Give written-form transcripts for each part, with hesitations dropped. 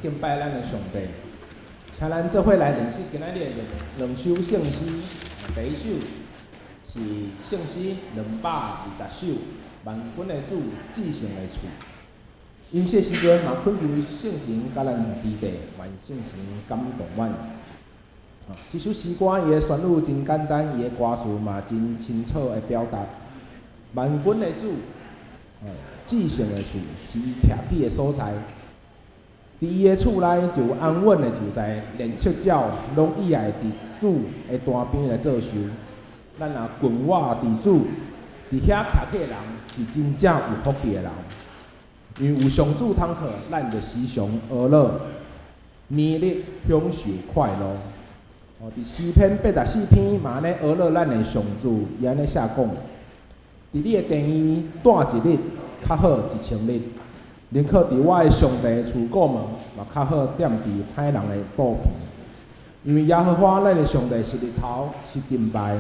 敬拜咱的上帝。請咱做伙來認識今仔日的兩首聖詩。第一首是聖詩220首，萬軍的主，至聖的厝。飲食時陣嘛，懇求聖神佮咱佇地，願聖神感動阮。這首詩歌伊的旋律真簡單，伊的歌詞嘛真清楚的表達。萬軍的主，至聖的厝是伊徛起的所在。佇伊的厝內就有安穩的自在，連赤鳥攏喜愛佇主的單邊來做岫。咱若群倚佇主，佇遐徛起的人是真正有福氣的人，因為有上主通靠，咱就時常呵樂，年日享受快樂。哦，佇詩篇84篇嘛按呢呵樂咱的上主，伊按呢寫講：佇你的殿院蹛一日，較好一千日。寧可佇我的上帝厝過門，嘛較好踮佇歹人的布棚。因為耶和華咱的上帝是日頭，是盾牌。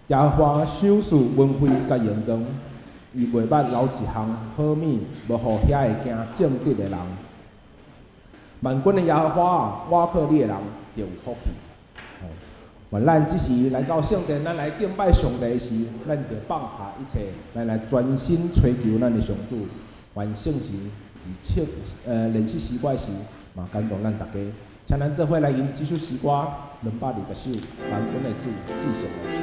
耶和華賞賜恩惠佮榮光，伊袂捌留一項好物，無予遐會行正直的人。萬軍的耶和華，倚靠你的人，就有福氣。願咱這時來到聖殿，咱來敬拜上帝時，咱就放下一切，咱來專心揣求咱的上主。願聖神佇唱練習詩歌時，嘛感動咱大家。請咱做伙來吟這首詩歌220首，萬軍的主，至聖的厝。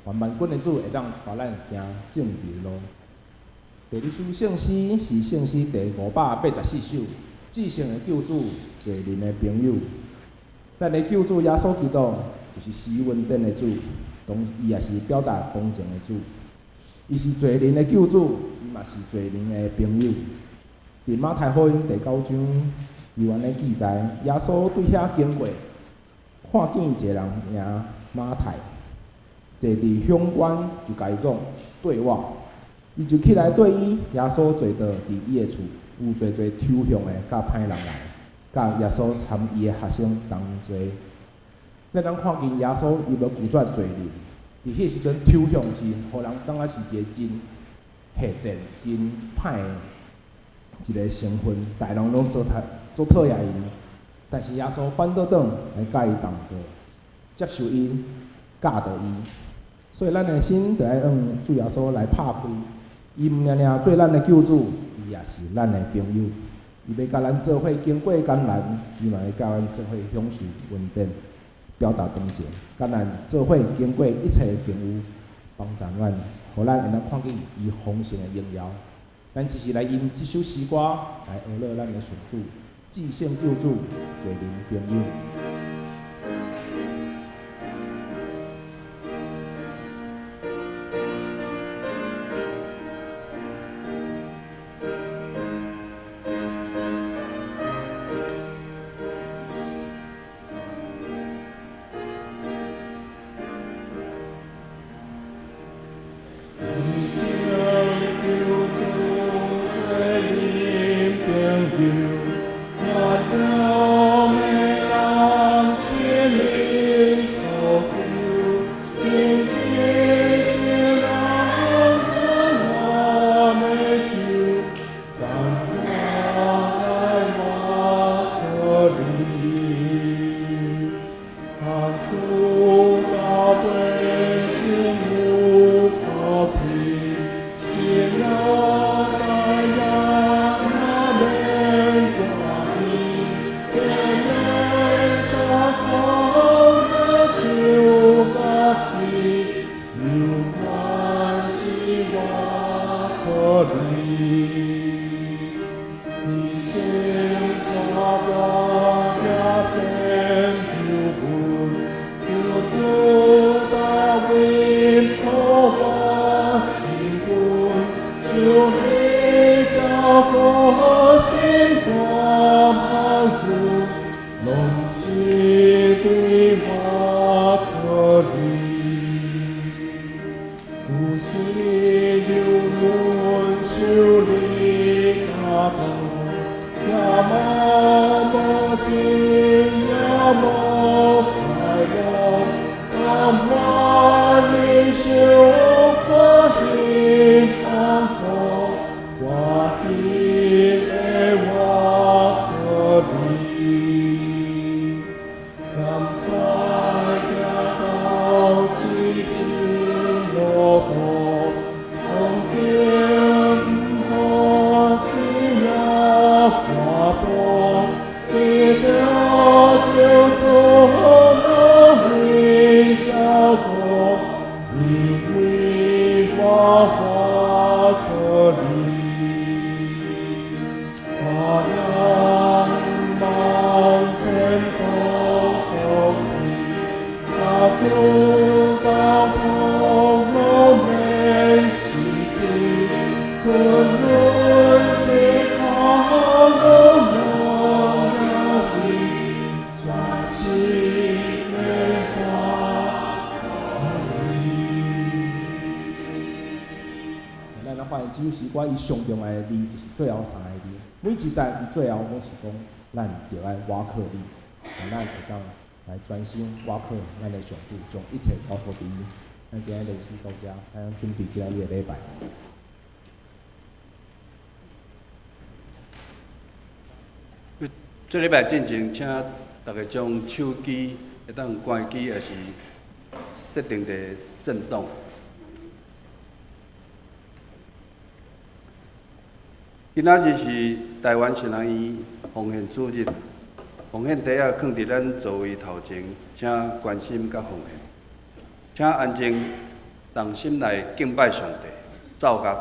願萬軍的主會當帶咱行正直路。第二首聖詩是聖詩第584首，至聖的救主，罪人的朋友。咱的救主耶穌基督就是施恩典的主，同時伊也是表達同情的主。伊是罪人的救主，伊嘛是罪人的朋友。佇馬太福音第九章有按呢記載，耶穌對遐經過，看見一個人名馬太，坐佇響關，就共伊講綴我，伊就起來綴伊。耶穌坐倒佇伊的厝，有濟濟抽象的佮歹人來。佮耶穌參伊的學生同坐。咱通看見耶穌伊無拒絕罪人，佇彼時陣抽象是，予人感覺是一個真下賤、真歹的一個身份，逐个人攏做討做討厭𪜶。但是耶穌反倒轉來佮伊同過，接受𪜶，教導伊。所以咱的心著愛向主耶穌來拍開，伊毋爾爾做咱的救主，伊也是咱的朋友。伊欲佮咱做伙經過艱難，伊嘛會佮咱做伙享受恩典，表達同情，佮咱做伙經過一切的境遇，幫助咱，予咱會當看見伊豐盛的榮耀。咱只是來用這首詩歌來學樂咱的上主，至聖救主，罪人朋友。至聖救主做恁朋友，我中的人心靈所求，真真心人我的手，怎我來我可你？看主到尾永無可比，心樂大也免掛意，天人三空的手甲伊，有關是我可你。你心我我也先求問，求主大衛予我神棍，受你照顧心肝萬分，攏是對我可你。有時有阮受你教導，也無無心，也無快樂，甘願你受歡喜安好，我意的我可你。甘才行到至親路途，風景好只也看破，記得救主為照顧，因為我我可你。我仰望天堂福氣，他主高空攏免失志，昆崙的靠攏無了去，全是的歡喜。咱來發現這首詩歌，伊上重要的字就是最後三个字。每一節伊最後攏是講，咱著愛倚靠你，予咱會當來專心倚靠咱的上主，將一切交託予伊。咱今日練習到遮，咱準備今仔日的禮拜。做禮拜進前，請大家將手機會當關機，抑是設定佇震動。今仔日是台灣神學院奉獻主日，奉獻袋仔囥佇咱座位頭前，請關心佮奉獻，請安靜同心來敬拜上帝，奏樂。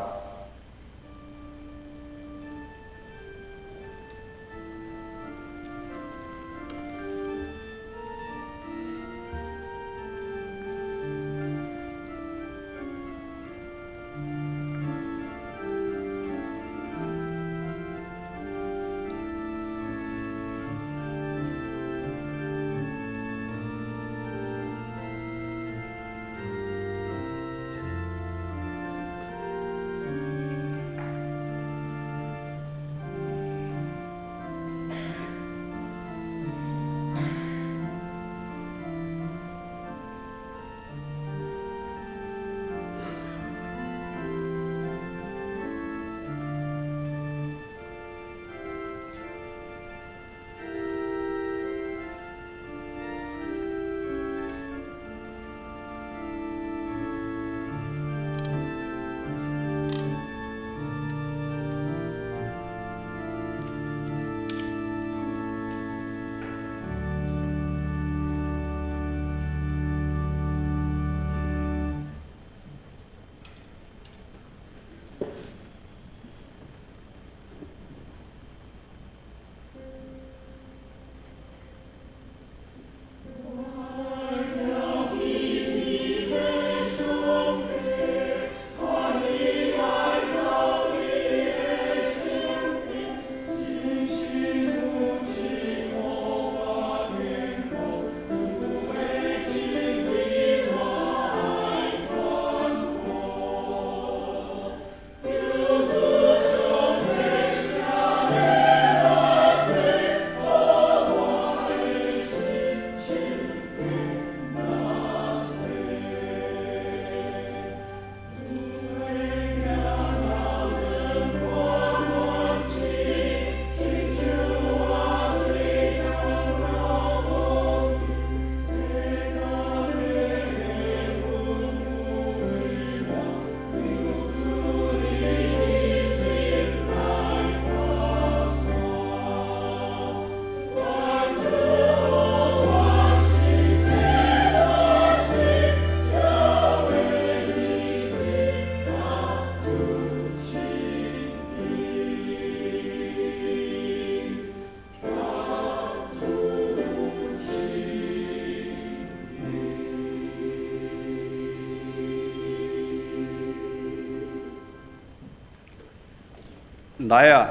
來啊，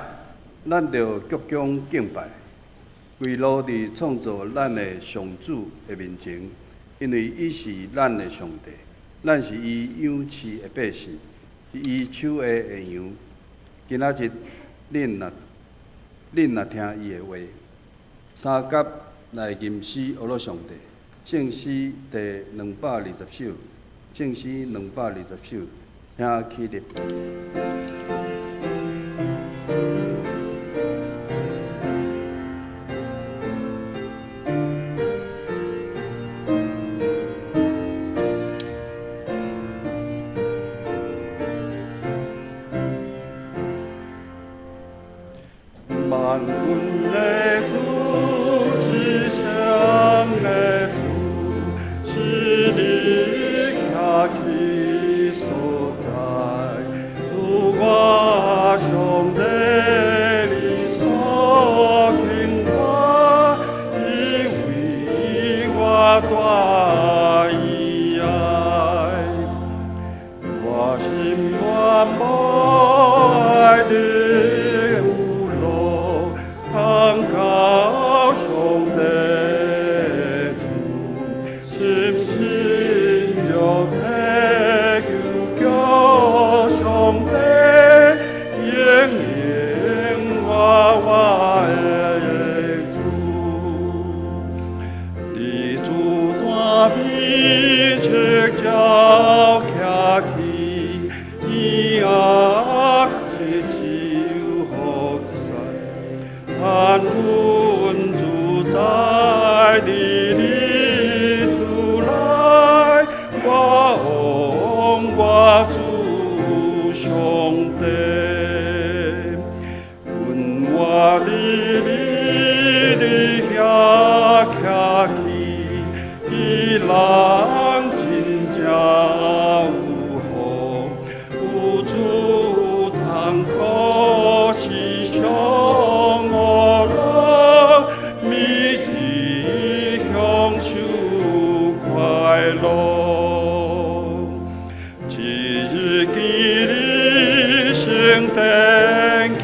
咱著鞠躬敬拜，跪落佇創造咱的上主的面前，因為伊是咱的上帝，咱是伊養飼的百姓，是伊手下的羊。今仔日，恁若聽伊的話，三甲來吟詩學樂上帝，聖詩第兩百二十首，聖詩兩百二十首，請起立。萬軍的主，至聖的主，是你徛起所在。主我上帝，你所傾大，伊為我大慈愛。我心願無愛的有路，通到上帝厝，深信肉體求叫上帝應允我我的主。你主大比赤腳徛起，伊壓是受福災，安穩自在佇你厝內，我王我主上帝。阮我佇你的遐徛起，彼人真正有福，有主通可是上樂樂，每日享受快樂。一日見你升天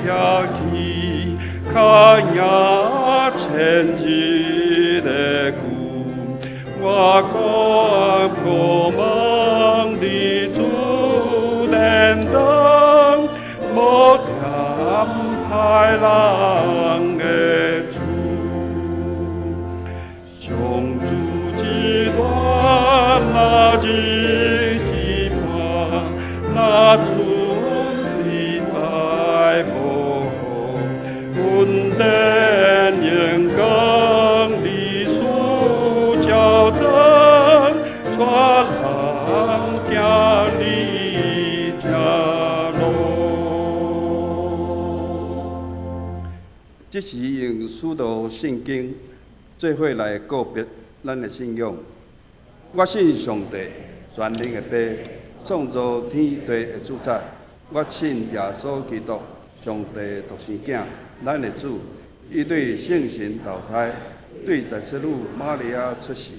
徛起，較贏千日的久。我感渴望佇主殿堂，無嫌歹人的厝。上主一段，那日一半，那准備愛無恩典榮光理事教真，帶人行你這路。這是用使徒聖經做伙來告別咱的信仰。我信上帝，全能的父，創造天地的主宰。我信耶穌基督，上帝獨生囝，咱的主。伊對聖神投胎，對十七女瑪利亞出世，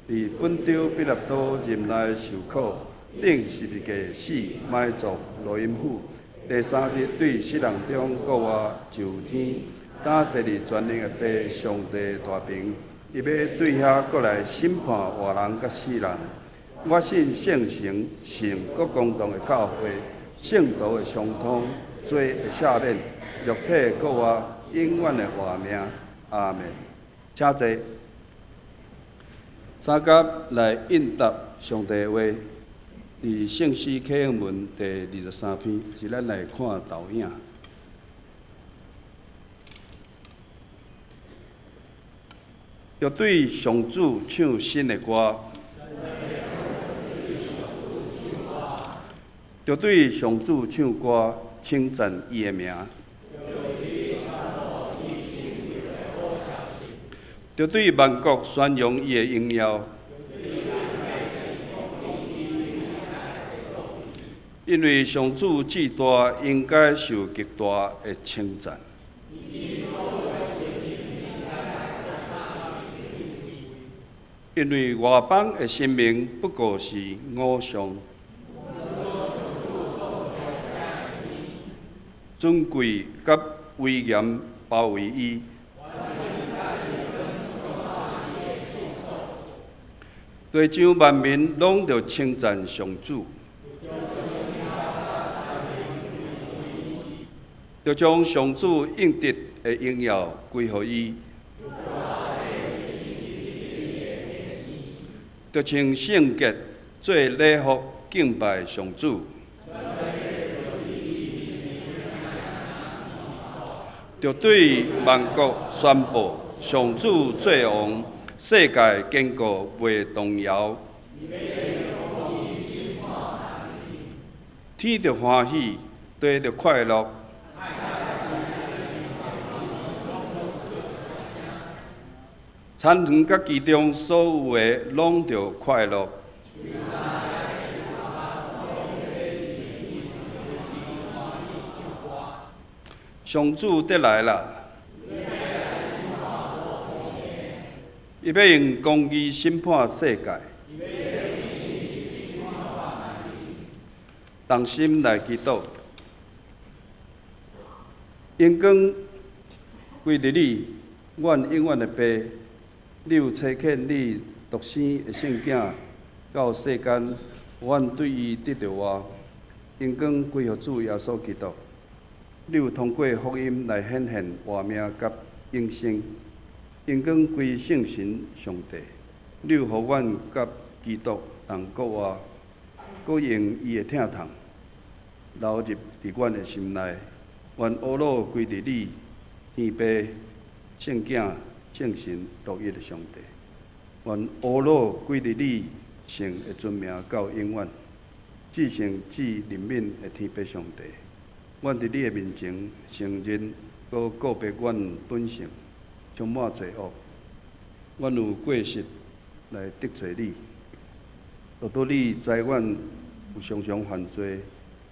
佇本丟彼拉多任內受苦，釘十字架死，埋葬落陰府。第三日對死人中復活上天，擔坐佇全能的父上帝大爿，伊欲對遐閣來審判活人佮死人。我信聖神、聖閣公同的教會，聖徒的相通，罪的赦免，肉體的復活，永遠的活命。阿門。請坐。三甲來應答上帝的話，佇聖詩啟應文第二十三篇，是咱來看投影。著對上主唱新的歌，著對上主唱歌，稱讚伊的名。著對萬國宣揚伊的榮耀。因為上主至大，應該受極大的稱讚。因為外邦的神明不過是偶像。尊貴佮威嚴包圍伊。地上萬民攏著稱讚上主，著將上主應得的榮耀歸予伊，著穿聖潔做禮服敬拜上主，著對萬國宣布上主做王。世界堅固袂動搖，天著歡喜，地著快樂，田園佮其中所有的攏著快樂。上主得來啦！伊欲用公義審判世界，同心來祈禱，榮光歸佇你，阮永遠的爸，你有差遣你獨生的聖囝到世間，予阮對伊得著活。榮光歸予主耶穌基督，你有通過福音來顯現活命佮永生。榮光歸聖神上帝，你有予阮佮基督同復活，閣用伊的疼痛流入佇阮的心內。願呵咾歸佇你，天父、聖囝、聖神獨一的上帝。願呵咾歸佇你聖的尊名到永遠。至聖至憐憫的天父上帝，阮佇你的面前承認，閣告白阮本性充滿罪惡，阮有過失來得罪你，若拄你知阮有常常犯罪，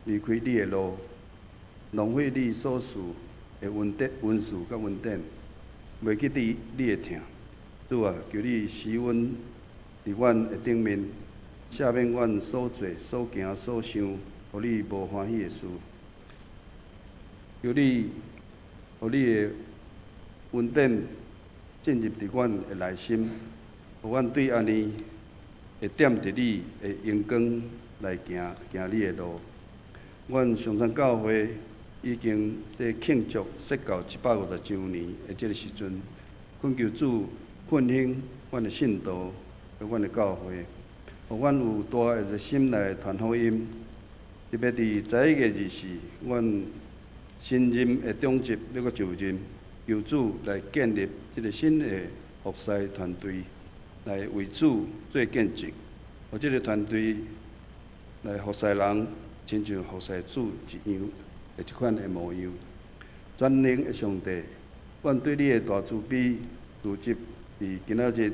離開你的路，浪費你所賜的恩典、恩賜佮恩典，袂記得你的疼。主啊，求你施恩佇阮的頂面，赦免阮所做、所行、所想，予你無歡喜的事。求你，予你的恩典進入佇阮的內心，予阮對按呢會踮佇你的榮光來行行你的路。阮上山教會已經佇慶祝設教150週年的這个時陣，懇求主奮興阮的信徒佮阮的教會，予阮有大的熱心來傳福音。特別佇11月24，阮新任的長執欲閣就任。求主來建立這个新的服侍團隊，來為主做見證，予這个團隊來服侍人，親像服侍主一樣的這款的模樣。全能的上帝，阮對你的大慈悲，聚集佇今仔日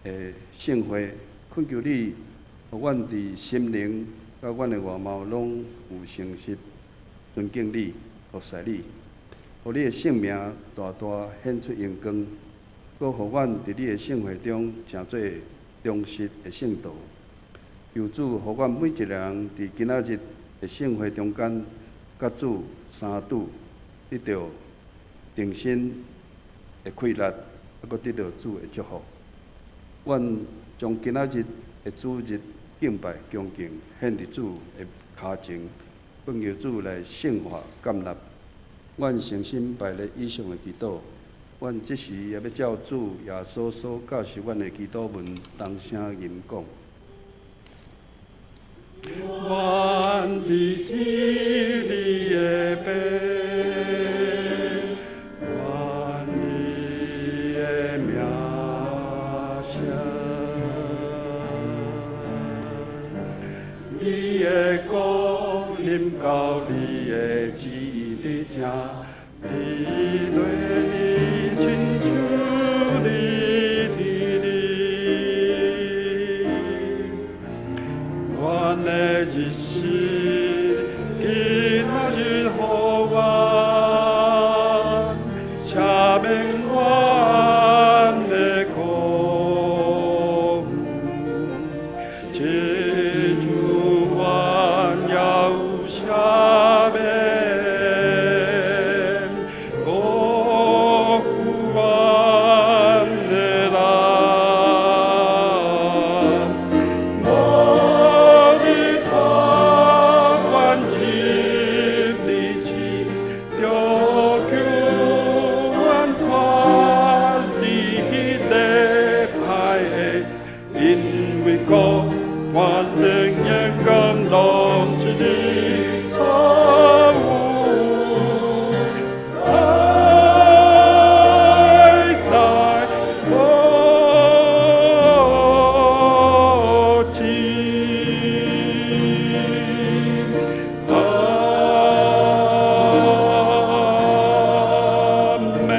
的聖會，懇求你，予阮佇心靈佮阮的外貌攏有誠實，尊敬你，服侍你。予你的聖名大大顯出榮光，閣予阮佇你的聖會中成做忠實的聖徒。求主予阮每一个人佇今仔日的聖會中間，佮主相拄，得著重新的氣力，閣得著主的祝福。阮將今仔日的主日敬拜恭敬獻佇主的跤前，懇求主來聖化接納。阮誠心拜咧以上的祈禱，阮這時也欲照主耶穌所教示阮的祈禱文，同聲吟講。願佇天裡的父，願你的名聖，你的國臨到，你的旨意佇這，佇地裡親像佇天裡。阮的日食今仔日予阮，赦免阮的過誤，親像阮也有赦免因為國、權能、榮光攏是你所有。代代無盡。阿們。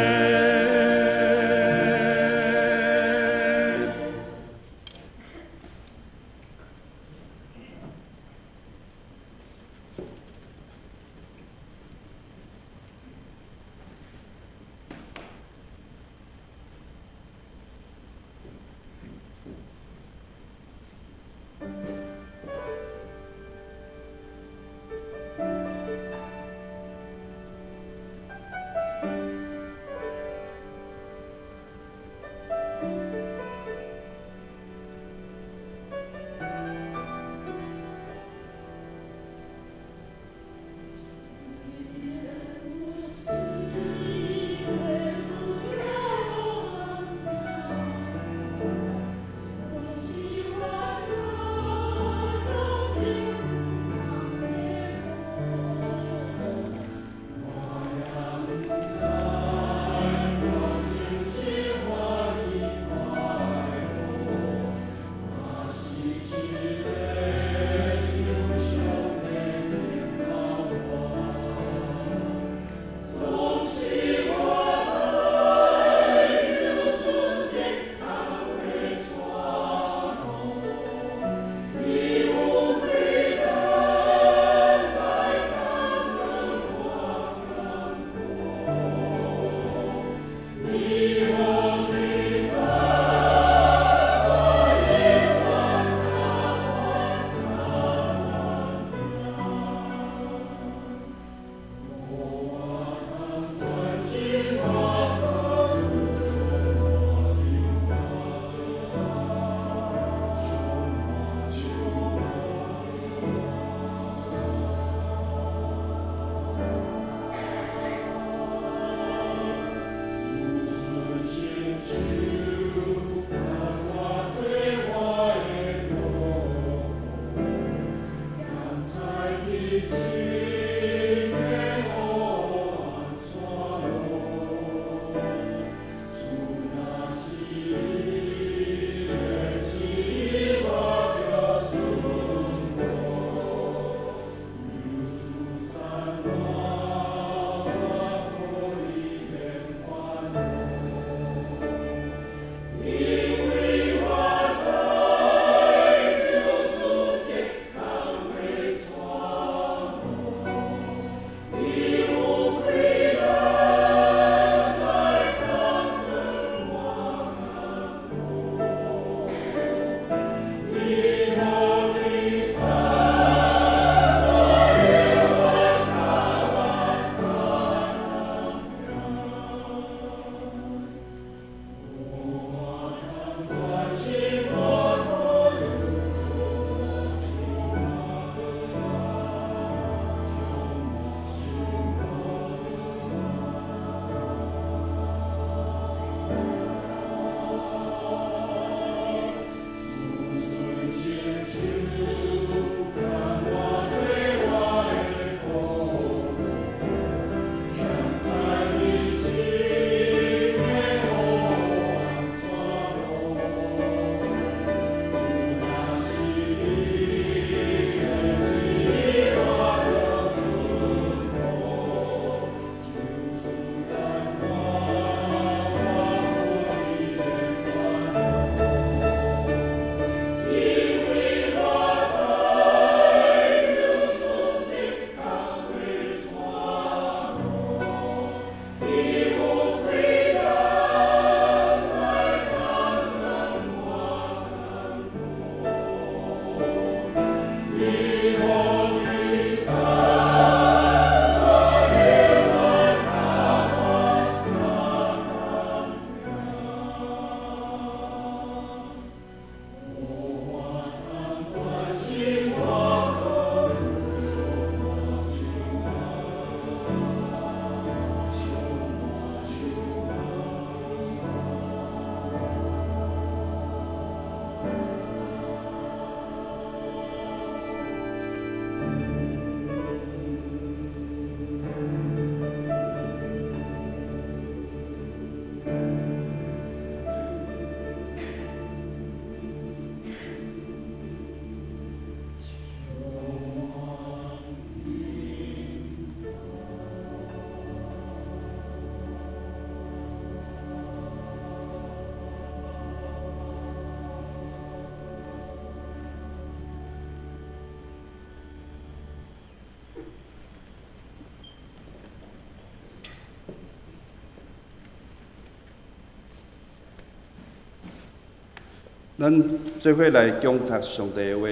咱做伙來恭讀上帝的話，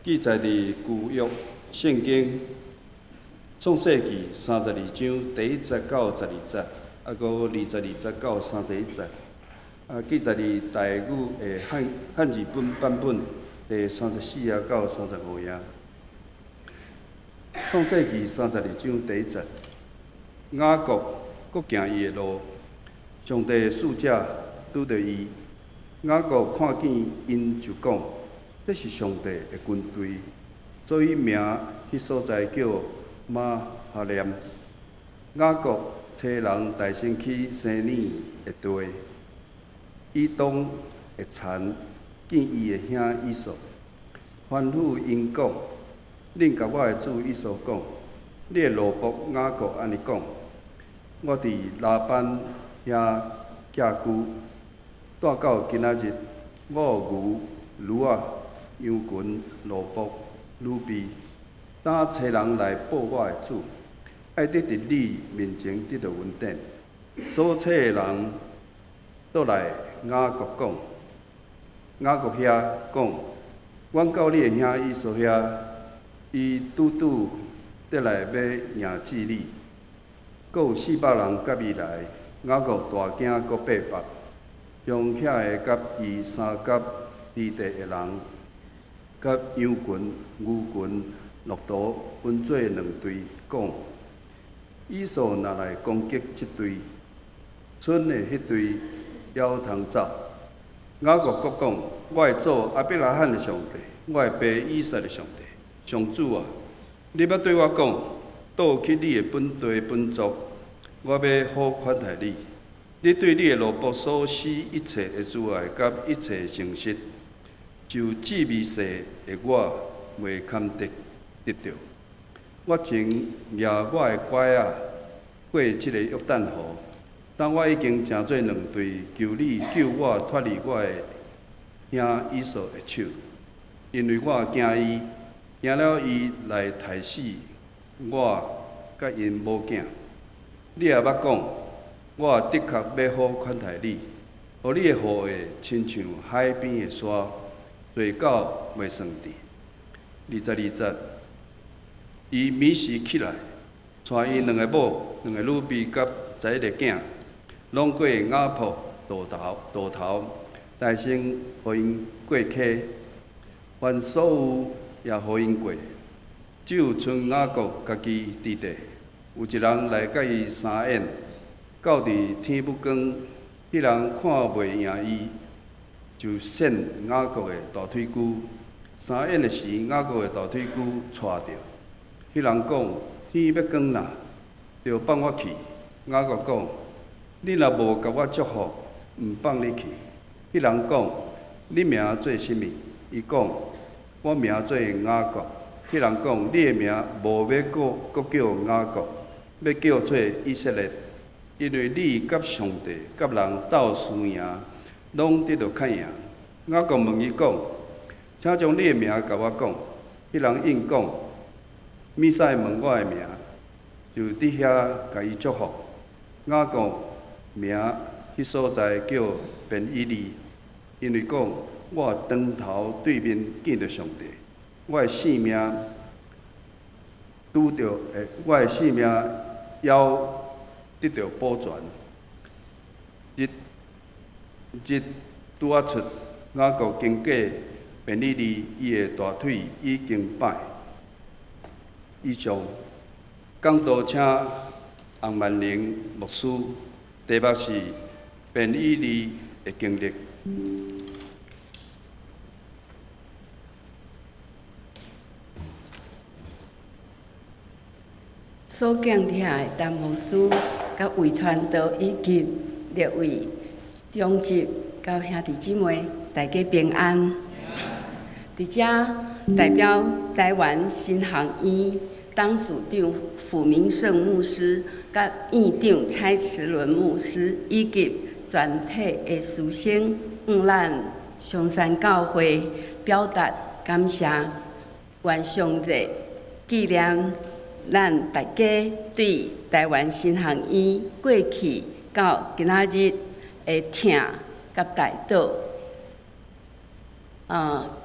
記載佇舊約聖經創世記32章第一節到12節，啊，閣22節到31節。啊，記載佇台語的漢字本版本第34頁到35頁。創世記32章第一節，雅各閣行伊的路，上帝的使者拄著伊。雅各看見𪜶就講：這是上帝的軍隊，所以名彼所在叫瑪哈念。雅各差人帶先去西耳的地，以東的田見伊的兄以掃，吩咐𪜶講：恁共我的主以掃講，你的奴僕雅各按呢講：我佇拉班遐寄居。蹛到今仔日，我有牛、驢仔、羊群、奴僕、女婢，今差人來報我的主，愛得佇你面前得著恩典。所差的人倒來雅各講，雅各遐講，阮到你的兄以掃遐，伊拄拄得來欲迎接你，閣有400人佮伊來，雅各大驚閣八百。將遐个佮伊相佮佇地的人，佮羊群、牛群、駱駝分做兩隊，講：以掃若來攻擊這隊，賰的彼隊猶通走。雅各閣講：我的祖亞伯拉罕的上帝，我的爸以撒的上帝，上主啊，你捌對我講，倒去你的本地本族，我欲好款待你。你對你的奴僕所施一切的慈愛佮一切的誠實，就至微細的我袂堪得得著。我曾舉我的拐仔過這个約旦河，當我已經成做兩隊，求你救我脫離我的兄以掃的手，因為我驚伊，驚了伊來刣死我佮𪜶某囝。你也捌講，我的確欲好款待你，予你的後裔親像海邊的沙，濟到袂算佇。22節，伊暝時起來，帶伊兩个某、兩个女婢佮11个囝，攏過雅博渡頭，渡頭，大聲予𪜶過溪，凡所有也予𪜶過，只有賰雅各家己佇地。有一人來佮伊相演，到佇天欲光，彼人看袂贏伊，就踅雅各的大腿骨。相演的時，雅各的大腿骨掣著。彼人講：天欲光啦，著放我去。雅各講：你若無共我祝福，毋放你去。彼人講：你名做啥物？伊講：我名做雅各。彼人講：你的名無欲閣閣叫雅各，欲叫做以色列，因為你佮上帝、佮人鬥輸贏，攏得著較贏。雅各問伊講：請將你的名共我講。彼人應講：免使問我的名，就佇遐共伊祝福。雅各名彼所在叫便以利，因為講我當頭對面見著上帝，我的性命拄著，我的性命猶得著保全。日日拄仔出，雅各經過便以利，伊的大腿已經擺。以上講道請洪萬玲牧師，題目是便以利的經歷。所敬聽的陳牧師、佮魏傳道以及列位長執佮兄弟姊妹，大家平安。佇遮代表台灣神學院董事長傅明勝牧師、佮院長蔡慈倫牧師以及全體的師生，向咱松山教會表達感謝，願上帝紀念咱大家對台灣神學院過去到今仔日的疼佮代禱。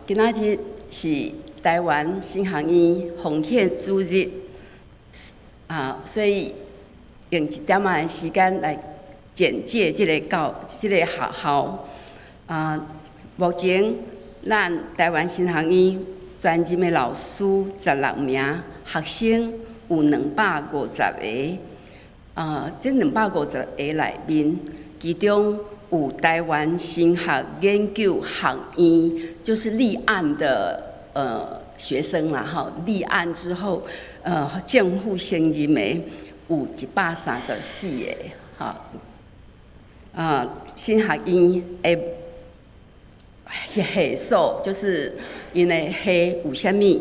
今仔日是台灣神學院奉獻主日，所以用一點仔的時間來簡介這个教這个學校。目前咱台灣神學院專任的老師16名，學生有250個。這250個內面，其中有台灣神學研究學院，就是立案的學生啦，吼，立案之後，政府承認的有134個，吼，神學院的系所就是𪜶的系有啥物？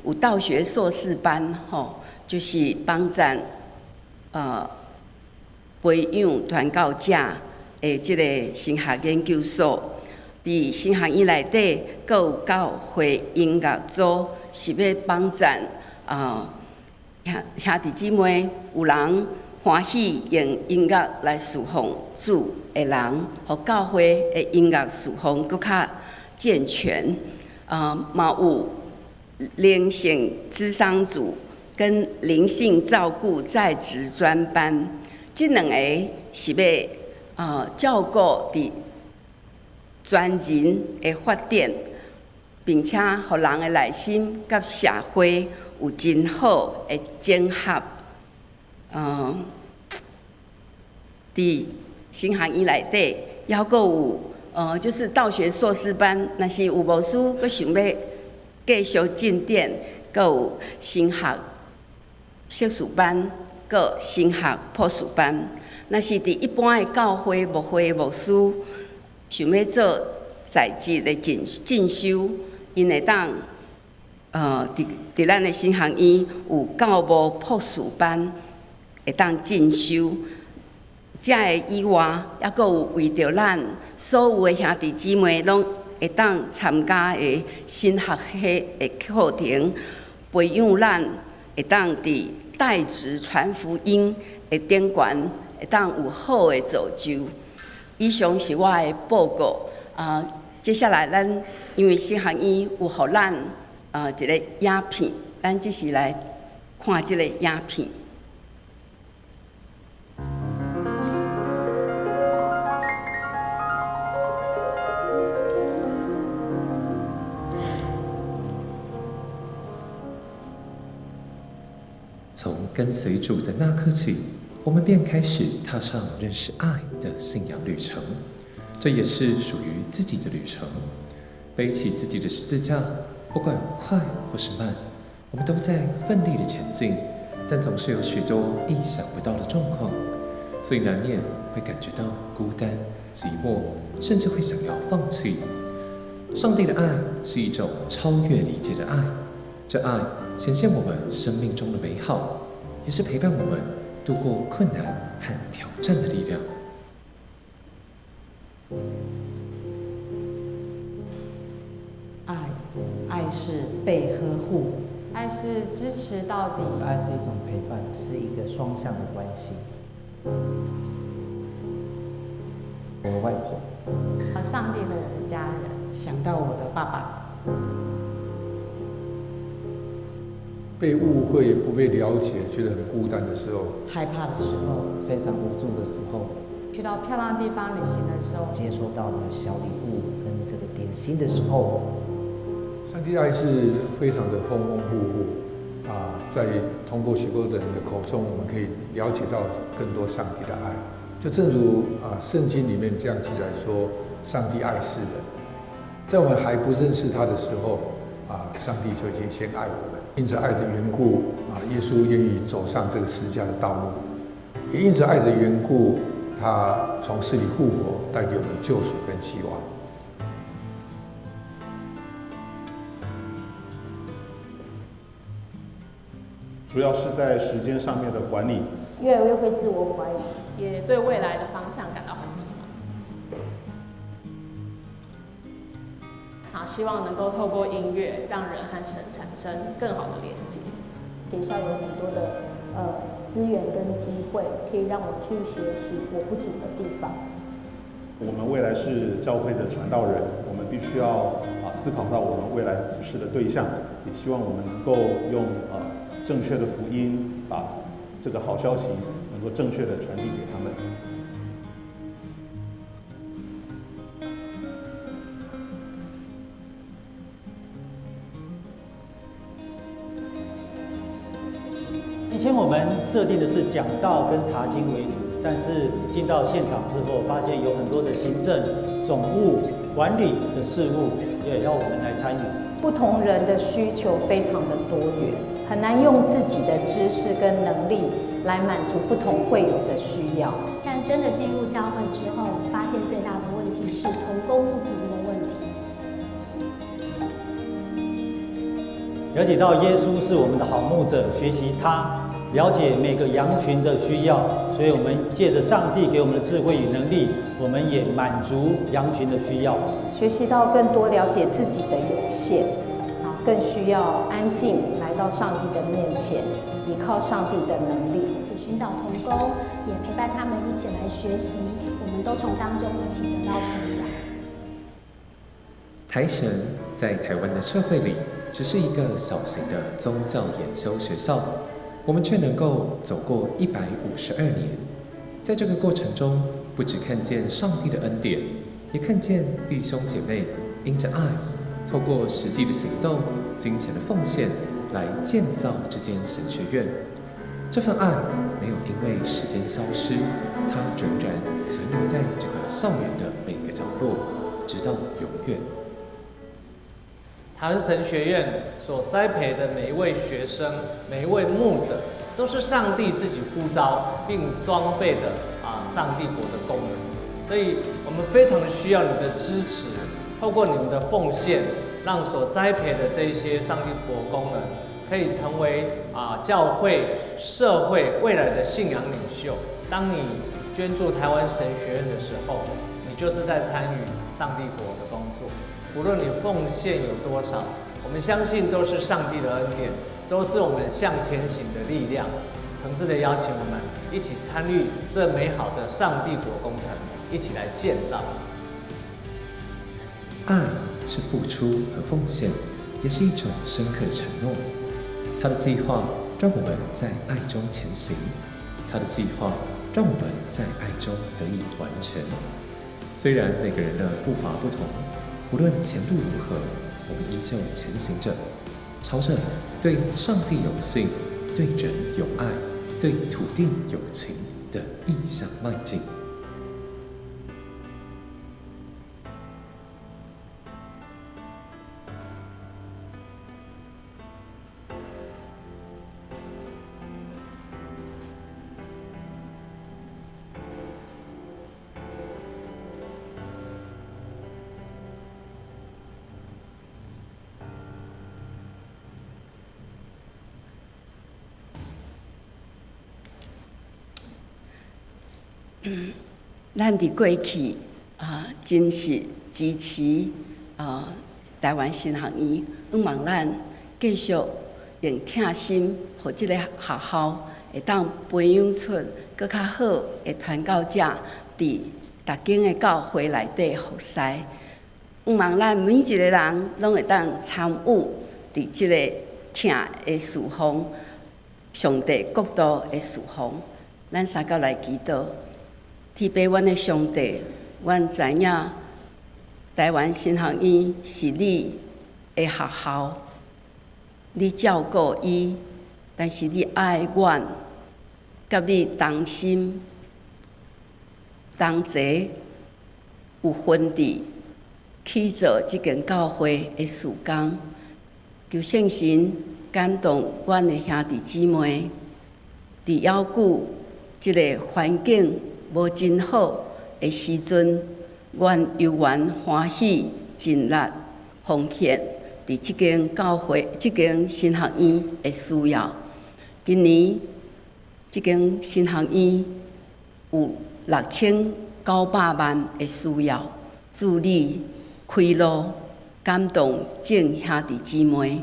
有道學碩士班，吼，就是幫贊培養傳教者的這個神學研究所。佇神學院內底，閣有教會音樂組，是欲幫贊兄弟姊妹，有人歡喜用音樂來侍奉主的人，予教會的音樂侍奉閣較健全。嘛有靈性諮商組跟靈性照顧在職專班，這兩个是欲照顧佇全人的發展，並且予人的內心佮社會有真好的整合。佇神學院內底，猶閣有就是道學碩士班，若是有牧師閣想欲繼續進展，閣有神學碩士班，閣神學博士班。若是佇一般的教會牧會牧師想欲做在職的進修，𪜶會當佇咱的神學院有教牧博士班會當進修。這个以外，猶閣有為著咱所有的兄弟姊妹攏會當參加的神學系的課程，培養咱會當佇帶職傳福音的頂懸，會當有好的造就。以上是我的報告。接下來咱因為神學院有予咱一个影片，咱這時來看這个影片。從跟隨主的那刻起，我們便開始踏上認識愛的信仰旅程。這也是屬於自己的旅程。背起自己的十字架，不管快或是慢，我們都在奮力的前進，但總是有許多意想不到的狀況，所以難免會感覺到孤單、寂寞，甚至會想要放棄。上帝的愛是一種超越理解的愛，這愛顯現我們生命中的美好，也是陪伴我們度過困難和挑戰的力量。愛，愛是被呵護，愛是支持到底，愛是一種陪伴，是一個雙向的關係。我的外婆，上帝和我的家人，想到我的爸爸。被誤會、不被了解，覺得很孤單的時候，害怕的時候，非常無助的時候，去到漂亮地方旅行的時候，接收到了小禮物跟這個點心的時候，上帝愛是非常的豐豐富富啊！在通過許多的人的口中，我們可以了解到更多上帝的愛。就正如聖經裡面這樣記載說，上帝愛世人，在我們還不認識他的時候，上帝就已經先愛我們。因着愛的緣故，耶穌願意走上這個十字架的道路；也因着愛的緣故，他從死裡復活，帶給我們救贖跟希望。主要是在時間上面的管理，越來越會自我懷疑，也對未來的方向感到很迷茫。好，希望能夠透過音樂，讓人和神產生更好的連接。學校有很多的資源跟機會，可以讓我去學習我不足的地方。我們未來是教會的傳道人，我們必須要思考到我們未來服侍的對象，也希望我們能夠用正確的福音，把這個好消息能夠正確的傳遞給他們。以前我們設定的是講道跟查經為主，但是進到現場之後，發現有很多的行政、總務、管理的事務也要我們來參與。不同人的需求非常的多元，很難用自己的知識跟能力來滿足不同會友的需要。但真的進入教會之後，我發現最大的問題是同工不足的問題。了解到耶穌是我們的好牧者，學習他，了解每個羊群的需要，所以我們借着上帝給我們的智慧與能力，我們也滿足羊群的需要。學習到更多了解自己的有限，更需要安靜來到上帝的面前，依靠上帝的能力。尋找同工，也陪伴他們一起來學習，我們都從當中一起得到成長。台神在台灣的社會裡，只是一個小型的宗教研修學校，我們卻能夠走過152年。在這個過程中，不只看見上帝的恩典，也看見弟兄姐妹因着愛，透過實際的行動、金錢的奉獻，來建造這間神學院。這份愛沒有因為時間消失，它仍然存留在這個校園的每個角落，直到永遠。台灣神學院所栽培的每一位學生、每一位牧者，都是上帝自己呼召並裝備的上帝國的工人。所以，我們非常需要你的支持，透過你們的奉獻，讓所栽培的這些上帝國工人，可以成為教會、社會未來的信仰領袖。當你捐助台灣神學院的時候，你就是在參與上帝國的工作。無論你奉獻有多少，我們相信都是上帝的恩典，都是我們向前行的力量。誠摯的邀請我們一起參與這美好的上帝國工程，一起來建造。愛是付出和奉獻，也是一種深刻的承諾。他的計劃讓我們在愛中前行，他的計劃讓我們在愛中得以完全。雖然每個人的步伐不同，無論前路如何，我們依舊前行着，朝着對上帝有信、對人有愛、對土地有情的意向邁進。咱佇過去真實支持台灣神學院，向望咱繼續用疼心，予這個學校會當培養出閣較好的傳教者，佇逐間的教會內底服侍。向望咱每一個人攏會當參與佇這個疼的事奉，上帝國度的事奉。咱三甲來祈禱。天父，阮的上帝，阮知影台灣神學院是你的學校，你照顧伊，但是你愛阮，佮你同心同齊，有分佇去做這間教會的事工，求聖神感動阮的兄弟姊妹，佇猶久這個環境無真好的時陣，阮猶原歡喜盡力奉獻佇這間教會、這間神學院的需要。今年這間神學院有6900萬的需要，主你開路感動眾兄弟姊妹。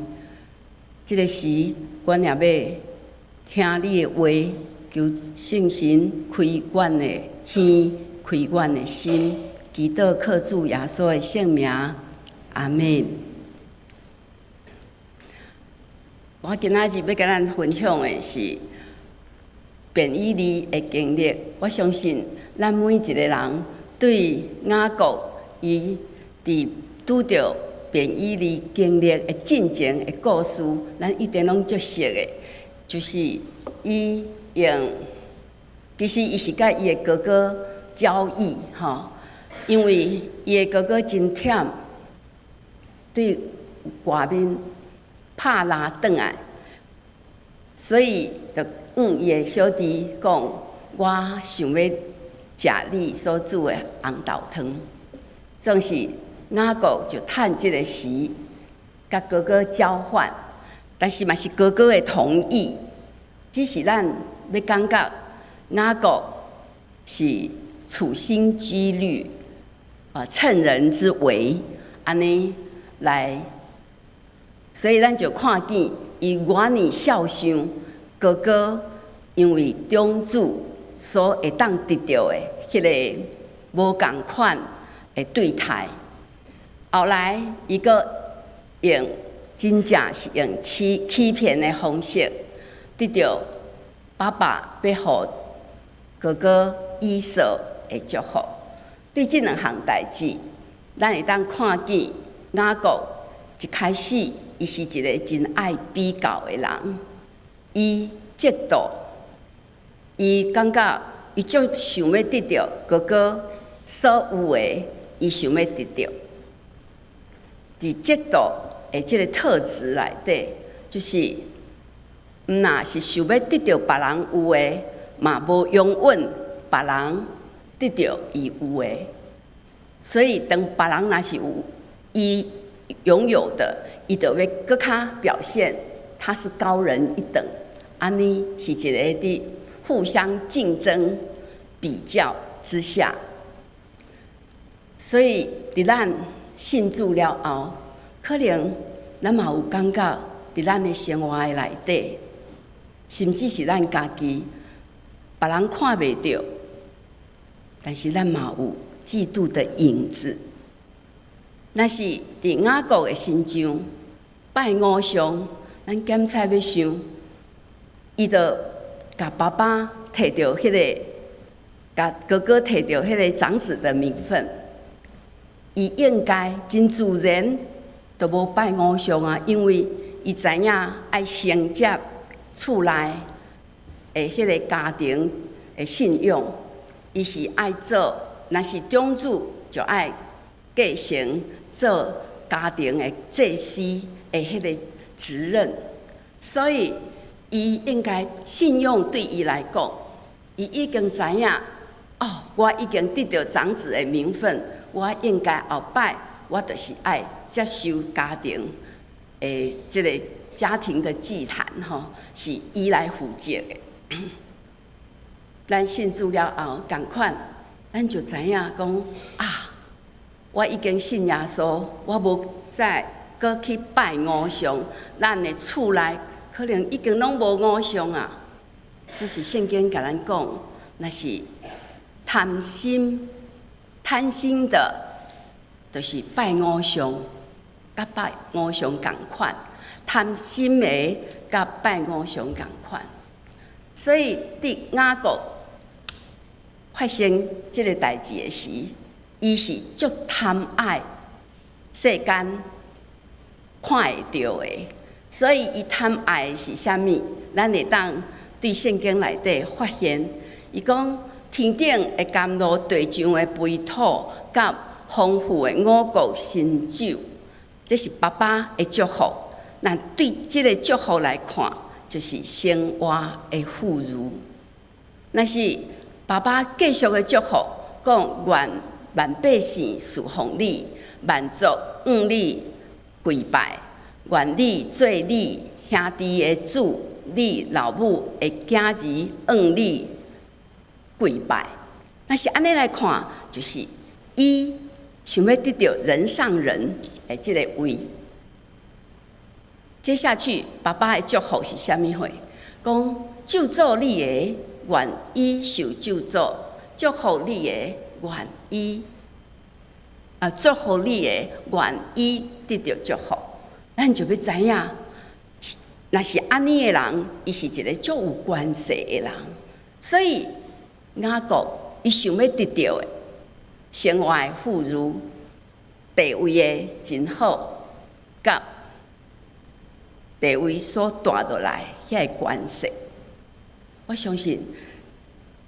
這個時，阮也欲聽你的話。求聖神開阮的耳，開阮的心，祈禱靠主耶穌的聖名，阿們。我今仔日欲共咱分享的是便以利的經歷。我相信咱每一个人對雅各伊佇拄著便以利經歷的進前的故事，咱一定攏足熟的。就是伊用，其實伊是佮伊的哥哥交易，吼，因為伊的哥哥真忝，對外面拍獵轉來，所以就向伊的小弟講：我想欲食你所煮的紅豆湯。總是雅各就趁這个時，共哥哥交換，但是嘛是哥哥的同意。只是咱欲感覺雅各是處心積慮啊，趁人之危，按呢來，所以咱就看見伊偌爾孝想哥哥，因為長子所會當得著的彼个無仝款的對待。後來伊閣用真正是用欺騙的方式，得著爸爸欲予哥哥以掃的祝福。對這兩項代誌，咱會當看見雅各一開始，伊是一个真愛比較的人，伊嫉妒，伊感覺伊足想欲得著哥哥所有的，伊想欲得著。佇嫉妒的這个特質內底，就是毋若是想欲得著別人有的，嘛無容忍別人得著伊有的。所以當別人若是有伊擁有的，伊就欲閣較表現他是高人一等。按呢是一个佇互相競爭比較之下，所以佇咱信主了後，可能咱嘛有感覺，佇咱的生活的內底，甚至是咱家己，別人看袂著，但是咱嘛有嫉妒的影子。若是佇雅各的身上拜偶像，咱檢查欲想，伊就共爸爸提著彼个，共哥哥提著彼个長子的名分，伊應該真自然就無拜偶像啊，因為伊知影愛承接厝內的彼个家庭的信仰，伊是愛做，若是長子就愛繼承做家庭的祭司的彼个責任，所以伊應該信仰對伊來講，伊已經知影哦，我已經得著長子的名分，我應該後擺我就是愛接受家庭的這個家庭的祭壇吼，是伊來負責的。咱信主了後，仝款，咱就知影講啊，我已經信耶穌，我無再閣去拜偶像。咱的厝內可能已經攏無偶像啊。就是聖經共咱講，若是貪心、貪心的，就是拜偶像，佮拜偶像仝款；貪心的，佮拜偶像仝款。所以，佇雅各發生這个代誌的時，伊是足貪愛世間看會著的，所以伊貪愛的是啥物？咱會當對聖經內底發現，伊講天頂的甘露、地上的肥土，佮豐富的五穀新酒，這是爸爸的祝福。那對這个祝福來看，就是生活的富裕。若是爸爸繼續的祝福，講願萬百姓事奉你，萬族向你跪拜，願你做你兄弟的主，你老母的囝兒向你跪拜。若是按呢來看，就是伊想欲得著人上人的這个位。接下去，爸爸的祝福是啥物貨？講咒詛你的，願伊受咒詛；祝福你的，願伊啊，祝福你的，願伊得著祝福。咱就欲知影，若是按呢的人，伊是一个足有權勢的人。所以雅各伊想欲得著的生活的富裕、地位的真好，佮地位所帶落來遐个權勢，我相信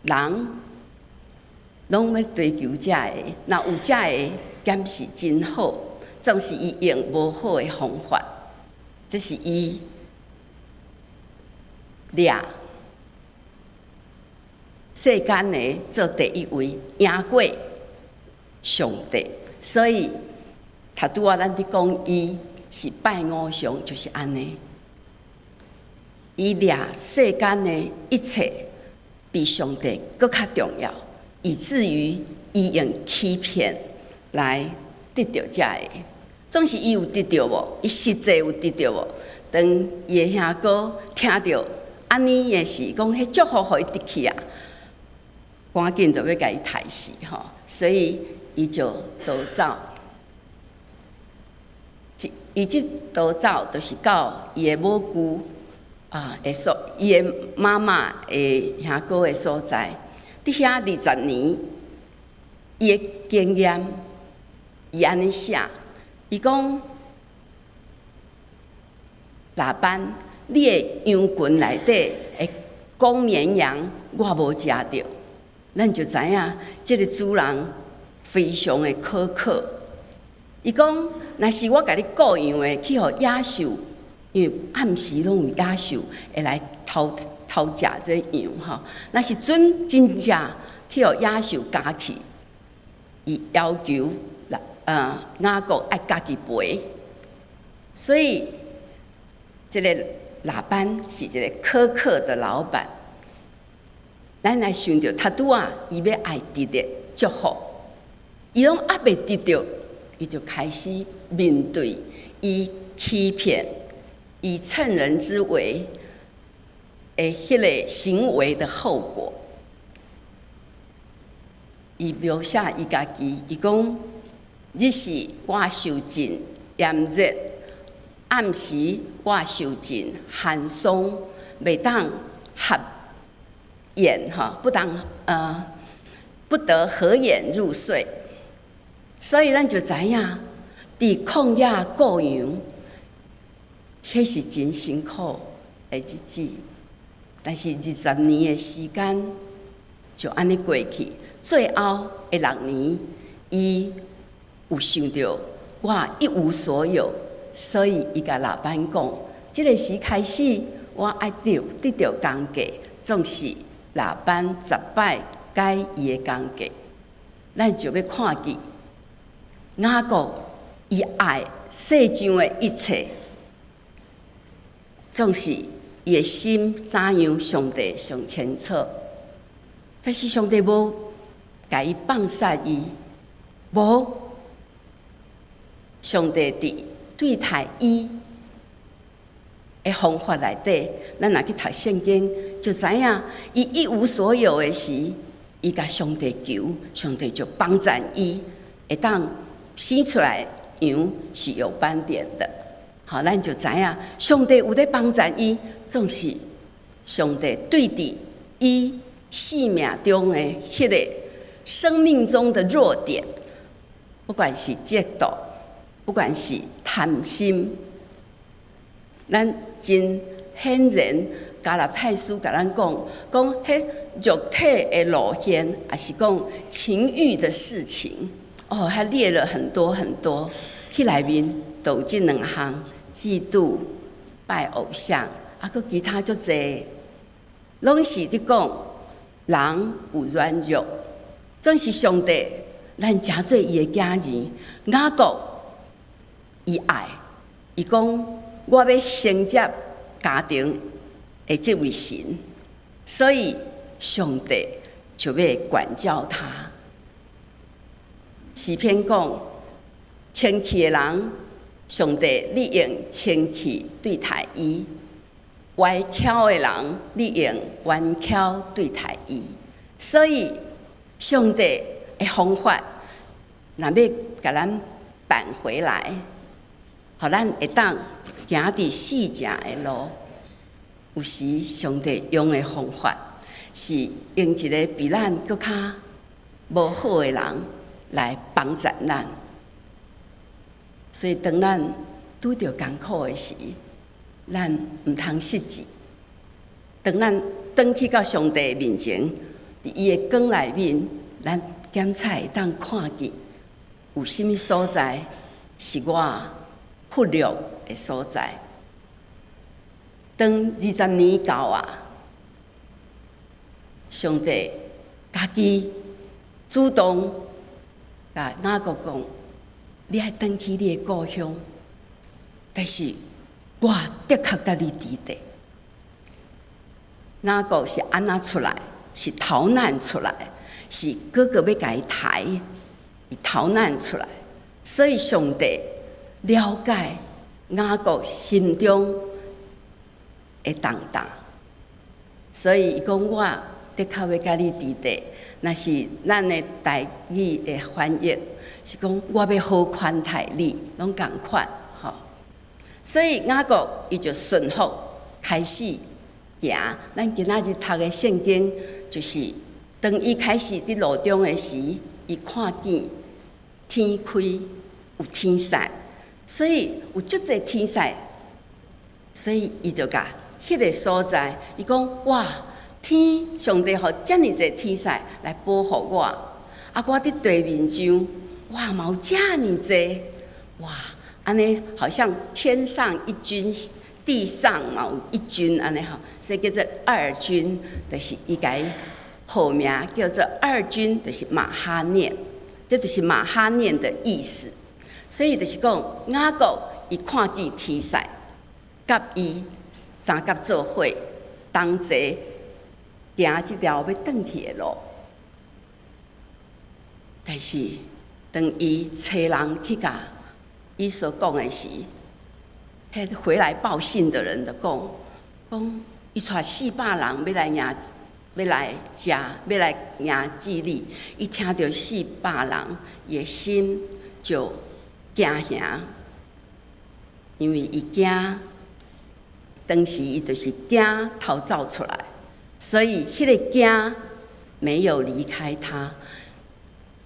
人攏欲追求這个，若有這个，敢是真好，總是伊用無好的方法，這是伊掠世間的做第一位，贏過上帝，所以頭拄仔咱佇講伊是拜偶像，就是按呢。伊掠世間的一切比上帝閣較重要，以至於伊用欺騙來得著這个。總是伊有得著無？伊實際有得著無？當伊的兄哥聽著按呢的時，講彼祝福予伊得去啊，趕緊就欲共伊刣死吼，所以伊就逃走。伊這逃走，就是到伊的母舅啊的所，伊的媽媽的兄哥的所在。佇遐20年，伊的經驗，伊按呢寫，伊講拉班，你的羊群內底的公綿羊，我無食著。咱就知影，這个主人非常的苛刻。伊講，若是我共你顧羊的，去予野獸，因為暗時攏有野獸會來偷偷食這羊吼。若是準真正去予野獸咬去，伊要求雅各愛家己賠。所以，這个拉班是一个苛刻的老闆。咱來想著，頭拄仔伊欲愛得的祝福，伊攏猶未得著，伊就開始面對伊欺騙、伊趁人之危的彼个行為的後果。伊描寫伊家己，伊講：日時我受盡炎熱，暗時我受盡寒霜，袂當合眼吼，不得合眼入睡。所以咱就知影，佇曠野顧羊，彼是真辛苦的日子。但是20年的時間就按呢過去，最後的6年，伊有想著我一無所有，所以伊共拉班講：這个時開始，我愛得著工價，總是拉班10擺改伊的工價。咱就欲看見雅各伊愛世上的一切，總是伊的心怎樣，上帝上清楚。這是上帝無共伊放殺伊，無上帝佇對待伊的方法內底，咱若去讀聖經，就知影伊一無所有的時，伊共上帝求，上帝就幫贊伊，會當生出來羊是有斑點的。好，咱就知影上帝有咧幫贊伊，總是上帝對佇伊生命中的彼个生命中的弱點，不管是嫉妒，不管是貪心，咱真顯然加拉太書共咱講，講彼肉體的路線，抑是講情慾的事情，哦，彼列了很多很多，彼內面都有這兩項：嫉妒、拜偶像，啊，閣其他足濟，攏是佇講人有軟弱，總是上帝，咱誠做伊的囝兒，雅各伊愛，伊講我欲承接家庭的這位神，所以上帝就欲管教他。詩篇講，清氣的人，上帝你用清氣對待伊；歪巧的人，你用彎巧對待伊。所以，上帝的方法若欲共咱扳回來，予咱會當行佇四正的路。有時上帝用的方法是用一个比咱閣較無好的人來幫助咱。所以當咱拄著艱苦的時，咱毋通失志。當咱轉去到上帝面前，佇伊的光內面，咱檢查會當看見有啥物所在是我忽略的所在。當20年到啊，上帝家己主動共雅各講：你愛轉去你的故鄉，但是我的確佮你佇咧。雅各是按怎出來？是逃難出來，是哥哥欲共伊刣，伊逃難出來。所以上帝了解雅各心中的重擔，所以伊講我的確欲佮你佇咧。若是咱的台語的翻譯是講我欲好寬待你，攏仝款吼。所以雅各伊就順服開始行。咱今仔日讀的聖經就是當伊開始佇路中的時，伊看見天開有天使，所以有足濟天使，所以伊就共彼个所在，伊講哇，天上帝予遮爾濟天使來保護我，啊，我佇地面上，哇，嘛有遮爾濟，哇，按呢好像天上一軍，地上嘛有一軍按呢吼，所以叫做二軍，就是伊共伊號名叫做二軍，就是瑪哈念，這就是瑪哈念的意思。所以就是講雅各伊看見天使，佮伊相佮做伙，同齊行這條欲轉去的路。但是當伊差人去共以掃講的時，彼回來報信的人就講，講伊帶400人欲來迎，欲來食，欲來迎接你。伊聽著四百人，伊的心就驚嚇，因為伊驚，當時伊就是驚逃走出來，所以彼個驚沒有離開他。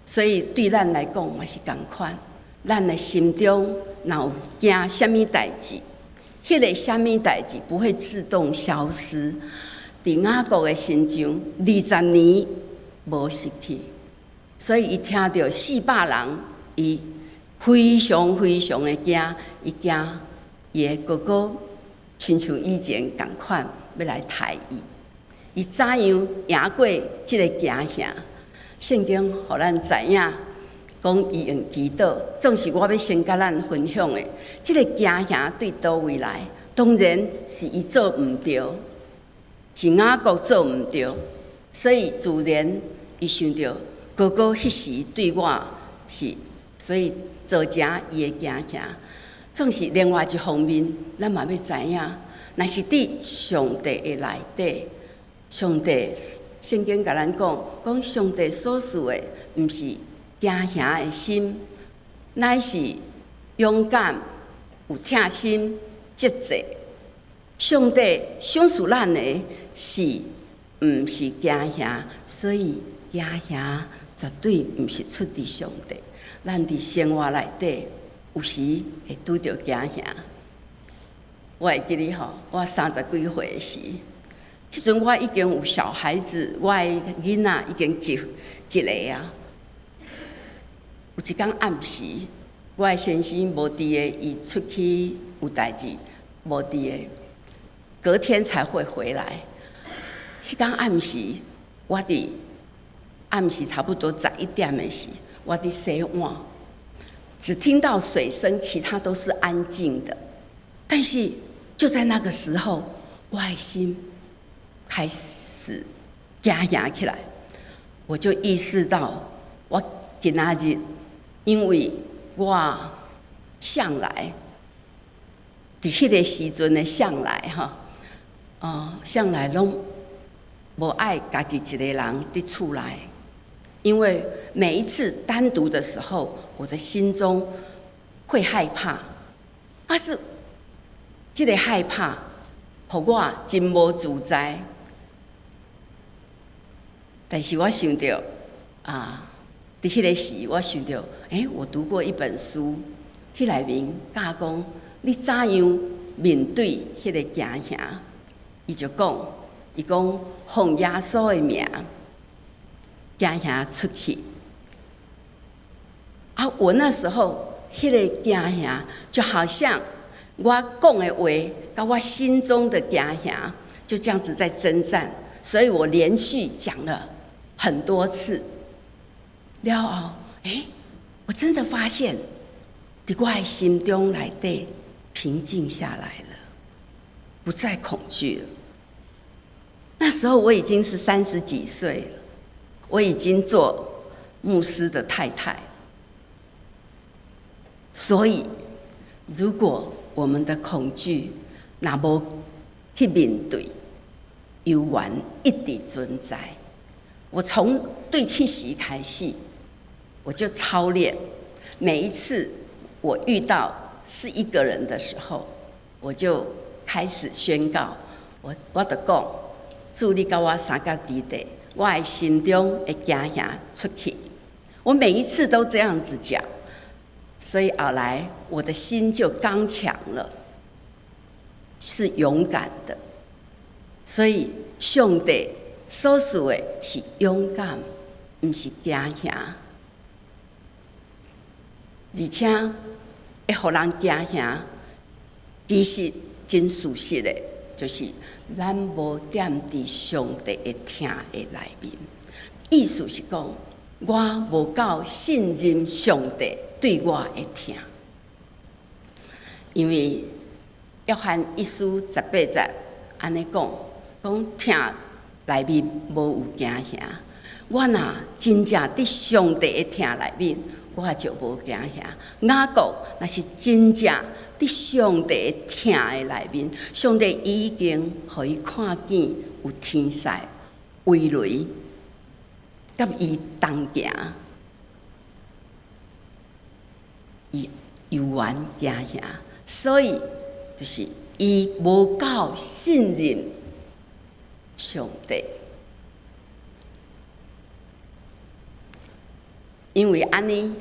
所以對咱來講嘛是仝款，咱的心中若有驚啥物代誌，彼個啥物代誌不會自動消失。佇雅各的身上，20年無失去，所以伊聽著四百人，伊非常非常的驚，伊驚伊的哥哥親像以前仝款欲來刣伊，伊怎樣贏過這个驚嚇？聖經予咱知影，講伊用祈禱，總是我欲先共咱分享的。這个驚嚇對佗位來？當然是伊做毋對，是雅各做毋對，所以自然伊想著哥哥彼時對我是，所以造成伊的驚嚇。總是另外一方面，咱嘛欲知影，若是佇上帝的內底，上帝聖經共咱講，講上帝所賜的，毋是驚嚇的心，乃是勇敢、有疼心、節制。上帝賞賜咱的是毋是驚嚇？所以驚嚇絕對毋是出佇上帝。咱佇生活內底有時會拄著驚嚇。我會記得吼，我三十幾歲時，彼陣我已經有小孩子，我的囡仔已經一一个啊。有一工暗時，我的先生無佇咧，伊出去有代誌，無佇咧，隔天才會回來。彼工暗時，我佇暗時差不多11點的時，我佇洗碗，只聽到水聲，其他都是安靜的。但是就在那個時候，我的心開始驚嚇起來，我就意識到，我今仔日因為我向來佇彼個時陣的向來吼，哦，向來攏無愛家己一个人佇厝內。因為每一次單獨的時候，我的心中會害怕，但是這個害怕，予我真無自在。但是我想著啊，佇彼个時，我想著，我讀過一本書，彼內面教講你怎樣面對彼个驚嚇。伊就講，伊講奉耶穌的名，驚嚇出去。啊，我那時候彼个驚嚇，就好像我講的話，佮我心中的驚嚇，就這樣子在征戰。所以我連續講了很多次，了後，我真的發現，佇我的心中內底平靜下來了，不再恐懼了。那時候我已經是30幾歲了，我已經做牧師的太太，所以如果我們的恐懼若無去面對，猶原一直存在。我從對彼時開始，我就操練，每一次我遇到是一個人的時候，我就開始宣告，我就講，主你佮我相佮佇咧，我的心中的驚嚇出去。我每一次都這樣子講，所以後來我的心就剛強了，是勇敢的。所以上帝所賜的是勇敢，毋是驚嚇。而且會予人驚嚇，其實真事實的，就是咱無踮佇上帝的疼的內面。意思是講，我無夠信任上帝對我的疼，因為約翰一書18節按呢講，講疼內面無有驚嚇。我若真正佇上帝的疼內面，我就無驚嚇。雅各若是真正佇上帝的疼的內面，上帝已經予伊看見有天使圍雷，佮伊同行，伊猶原驚嚇，所以就是伊無夠信任上帝，因為按呢，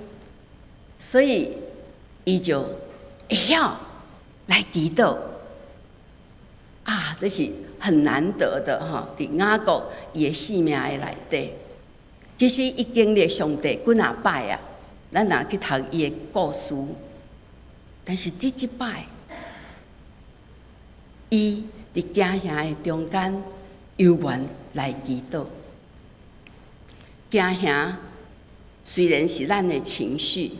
所以伊就會曉來祈禱啊，這是很難得的吼。佇雅各伊的生命的內底，其實伊經歷上帝幾若擺啊，咱若去讀伊的故事，但是這一擺，伊佇驚嚇的中間，猶原來祈禱。驚嚇雖然是咱的情緒，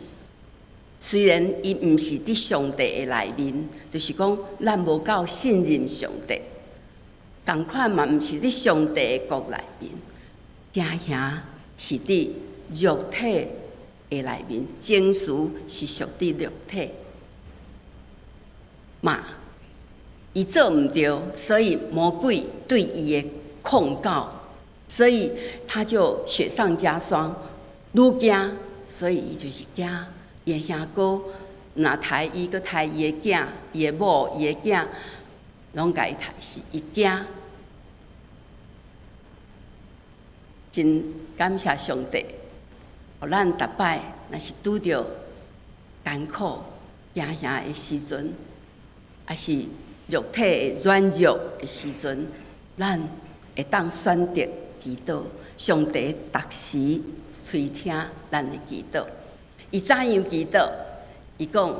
雖然伊毋是佇上帝的內面，就是講咱無夠信任上帝，仝款嘛毋是佇上帝的國內面。驚嚇是佇肉體的內面，情緒是屬佇肉體嘛，伊做毋著，所以魔鬼對伊的控告，所以他就雪上加霜，愈驚，所以伊就是驚。伊的兄哥若刣伊，閣刣伊的囝，伊的某，伊的囝，攏共伊刣死，伊驚。真感謝上帝，予咱逐擺若是拄著艱苦驚嚇的時陣，抑是肉體的軟弱的時陣，咱會當選擇祈禱，上帝逐時垂聽咱的祈禱。伊怎樣祈禱？伊講，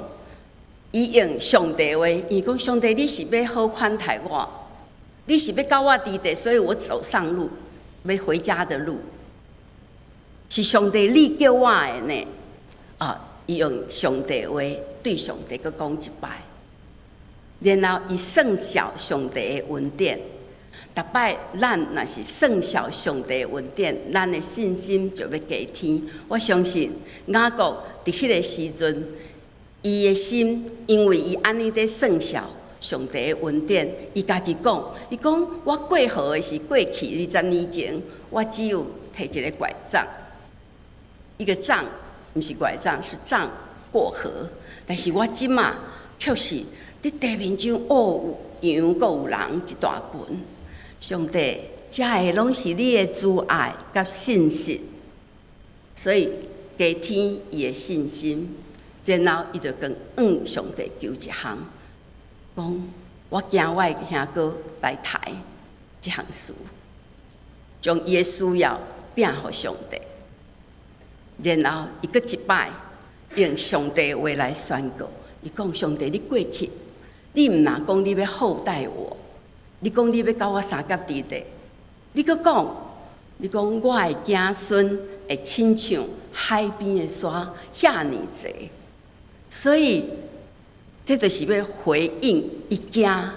伊用上帝話，伊講上帝，你是欲好款待我，你是欲佮我佇咧，所以我走上路，欲回家的路，是上帝你叫我的呢。啊，伊用上帝話對上帝閣講一擺，然後伊算數上帝的恩典。逐擺咱若是算數上帝的恩典，咱的信心就欲加添。我相信雅各佇彼个時陣，伊的心因為伊按呢佇算數上帝的恩典，伊家己講，伊講我過河的是過去20年前，我只有提一个拐杖，一个杖，毋是拐杖，是杖過河。但是我這馬卻是佇地面上，哦，有羊，閣有人一大群。上帝，這个攏是你的慈愛佮信實，所以加添伊的信心。然後伊就跟向上帝求一項，講我驚我的兄哥來刣這項事，將伊的需要摒予上帝。然後伊閣一擺用上帝的話來宣告，伊講上帝，你過去，你毋若講你欲厚待我，你講你欲佮我相佮佇咧，你閣講，你講我的子孫會親像海邊的沙遐爾濟，所以這就是欲回應伊驚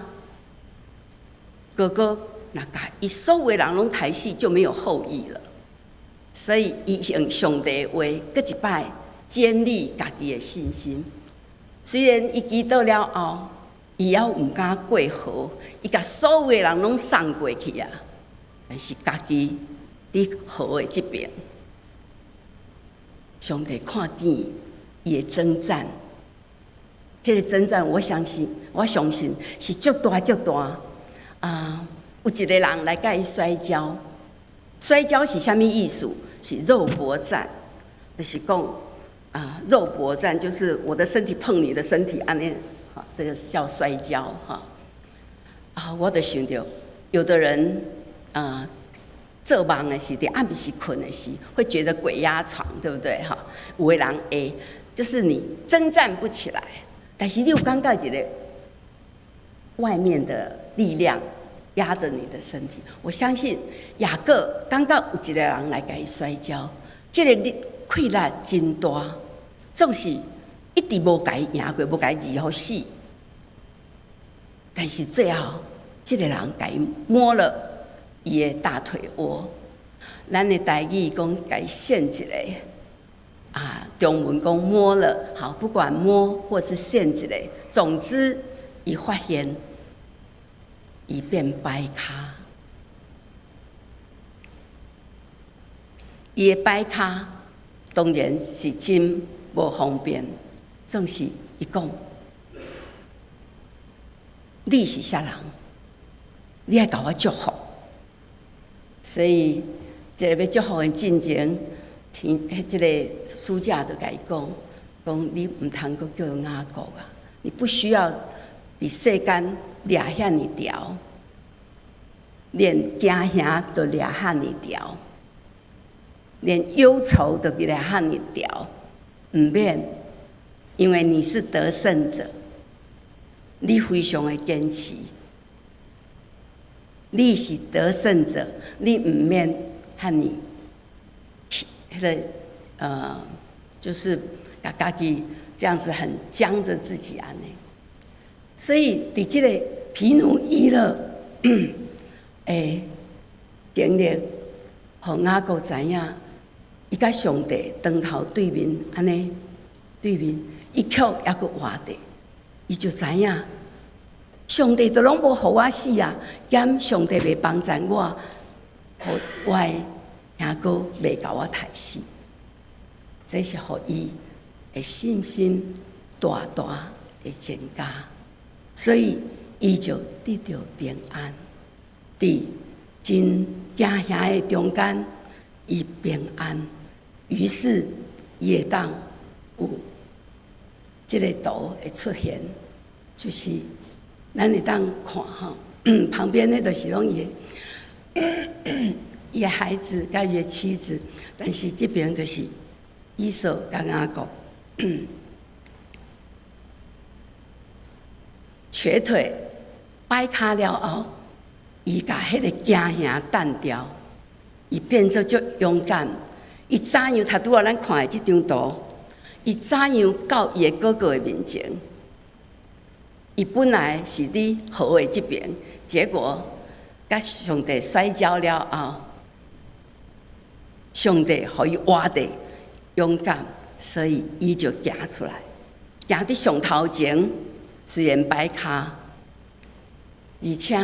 哥哥若共伊所有的人攏刣死，就沒有後裔了。所以伊用上帝的話，閣一擺建立家己的信心。雖然伊祈禱了後，伊猶毋敢過河，伊共所有的人攏送過去啊。但是家己佇河的這邊，上帝看見伊的爭戰，彼個爭戰，我相信，我相信是足大足大啊！有一個人來共伊摔跤，摔跤是啥物意思？是肉搏戰，就是講啊，肉搏戰就是我的身體碰你的身體，按呢，哈，這個叫摔跤，哈。啊，我就想著，有的人啊，做夢的時，佇暗時睏的時，會覺得鬼壓床，對不對？哈，有的人會，就是你征戰不起來，但是你有感覺一個外面的力量壓着你的身體。我相信雅各感覺有一個人來共伊摔跤，這個力氣力真大，總是一直無共伊贏過，無共伊治予死。但是最後，這個人共伊摸了伊的大腿窩。咱的台語講共伊跣一下，啊，中文講摸了，好，不管摸或是跣一下，總之，伊發現伊變掰跤，伊的掰跤當然是真無方便，總是伊講，你是啥人？你愛共我祝福，所以這个欲祝福的進前，天，這个使者就共伊講，講你毋通閣叫雅各啊，你不需要佇世間掠遐爾條，連驚嚇都掠遐爾條，連憂愁都掠遐爾條，毋免，因為你是得勝者，你非常的堅持，你是得勝者，你毋免遐爾，彼个就是共家己這樣子很僵着自己按呢。所以佇這个毗努伊勒的經歷，予雅各知影，伊佮上帝當頭對面按呢對面，伊卻猶閣活著，伊就知影上帝都攏無予我死啊，兼上帝袂幫贊我，予我的兄哥袂共我刣死，這是予伊的信心大大的增加，所以伊就得著平安，佇真驚嚇的中間，伊平安，於是伊會當有這个圖會出現，就是咱會當看吼，旁邊那就是攏伊的伊的孩子佮伊的妻子，但是這邊就是以掃佮雅各瘸腿掰跤了後，伊共彼个驚嚇擲掉，伊變做足勇敢。伊怎樣？頭拄仔咱看的這張圖，伊怎樣到伊的哥哥的面前？伊本來是佇河的這邊，結果佮上帝摔跤了後，上帝予伊活得勇敢，所以伊就行出來，行佇上頭前，雖然掰跤，而且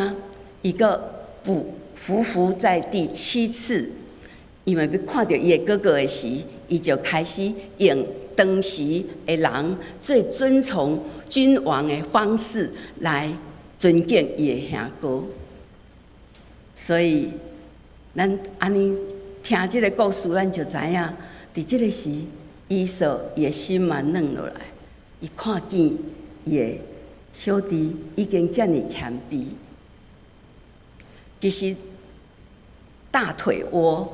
伊閣匍匐在地七次，因為欲看著伊的哥哥的時，伊就開始用當時的人最尊崇君王的方式來尊敬伊的兄哥。所以，咱按呢聽這个故事，咱就知影，佇這个時，以掃伊的心嘛軟落來，伊看見伊的小弟已經遮爾謙卑。其實，大腿窩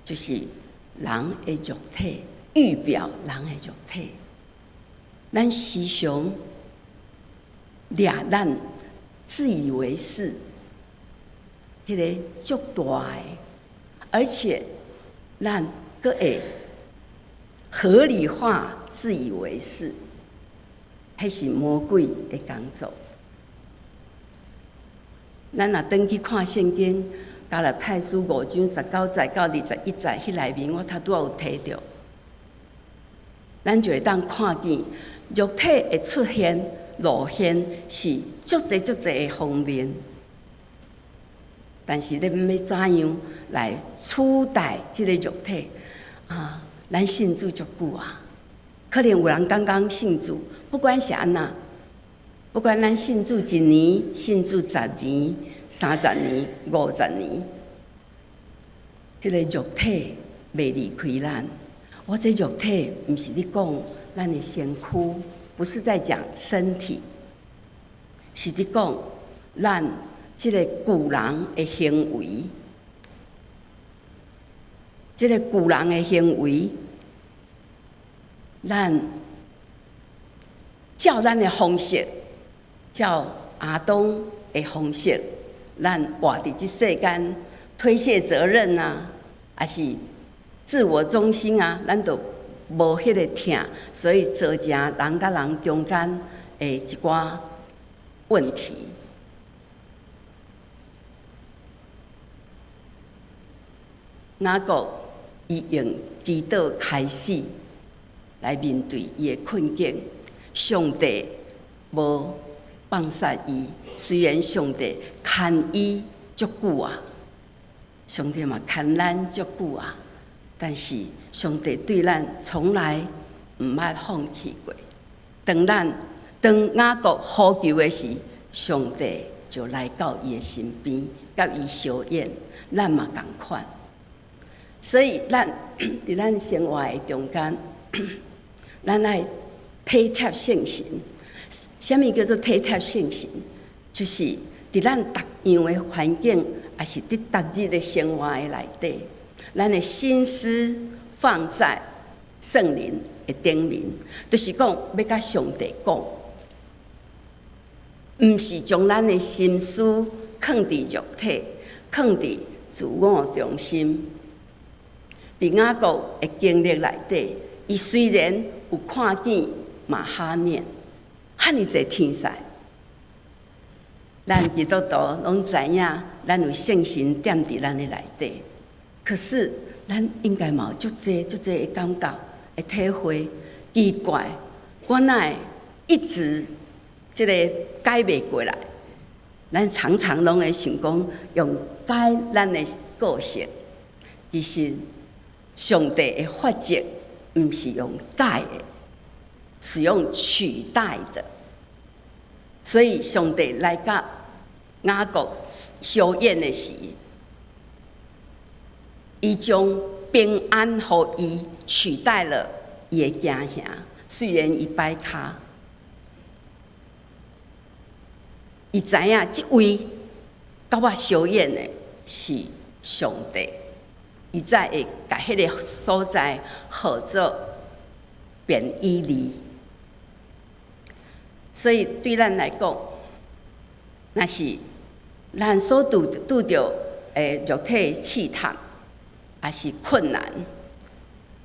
就是人的肉體，預表人的肉體。咱時常掠咱自以為是，彼个足大的，而且咱閣會合理化自以為是，彼是魔鬼的工作。咱若轉去看聖經，加拉太書5章19節到21節，彼內面我頭拄仔有提著，咱就會當看見肉體會出現露現是足濟足濟的方面，但是你欲怎樣來取代這个肉體啊？咱信主足久啊，可能有人剛剛信主，不管是按怎，不管咱信主一年、信主10年、30年、50年，這个肉體袂離開咱。我這肉體毋是咧講咱的身軀，不是在講身體，是咧講咱這个舊人的行為，這个舊人的行為，咱照咱的方式，照亞當的方式，咱活佇這世間，推卸責任啊，抑是自我中心啊，咱都無彼个疼，所以造成人佮人中間的一寡問題。雅各伊用祈禱開始來面對伊的困境，上帝無放殺伊，雖然上帝牽伊足久啊，上帝嘛牽咱足久啊，但是上帝對咱從來毋捌放棄過。當咱當雅各呼求的時，上帝就來到伊的身邊，佮伊相應，咱嘛仝款。所以咱佇咱生活的中間，咱愛體貼聖神。啥物叫做體貼聖神？就是佇咱逐樣的環境，抑是佇逐日的生活的內底，咱的心思放在聖靈的頂面，就是講欲佮上帝講，毋是將咱的心思囥佇肉體，囥佇自我中心。佇雅各的經歷內底，伊雖然有看見瑪哈念，遐爾濟天使，咱基督徒攏知影，咱有聖神踮佇咱的內底。可是，咱應該嘛有足濟足濟的感覺，會體會。奇怪，我哪會一直這个改袂過來？咱常常攏會想講用改咱的個性，其實上帝的法則毋是用改的，是用取代的。所以上帝來佮雅各相應的時，伊將平安予伊取代了伊的驚嚇。雖然伊擺跤，伊知影這位佮我相應的是上帝，伊才會共彼个所在號做便以利。所以對咱來講，若是咱所拄拄著的肉體試探，抑是困難，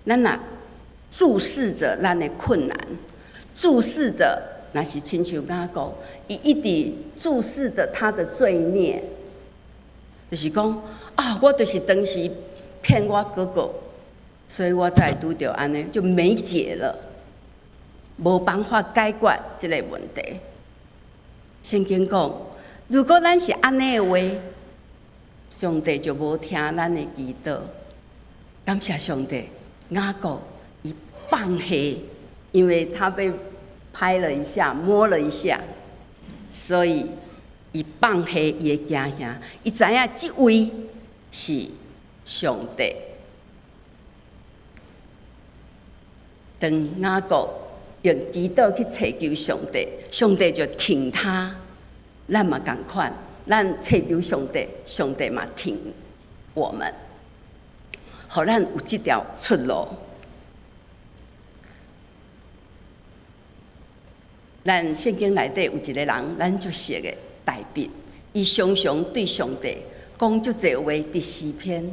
咱若注視著咱的困難，注視著，若是親像雅各，伊一直注視著他的罪孽，就是講啊，我就是當時騙我哥哥，所以我才會拄著按呢，就沒解了，無辦法解決這个問題。聖經講，如果咱是按呢的話，上帝就無聽咱的祈禱。感謝上帝，雅各伊放下，因為他被拍了一下，摸了一下，所以伊放下伊的驚嚇，伊知影這位是上帝。當雅各用祈禱去尋求上帝，上帝就挺他。咱嘛仝款，咱尋求上帝，上帝嘛挺我們，予咱有這條出路。咱聖經內底有一個人，咱足熟的大衛，伊常常對上帝講足濟話，佇詩篇，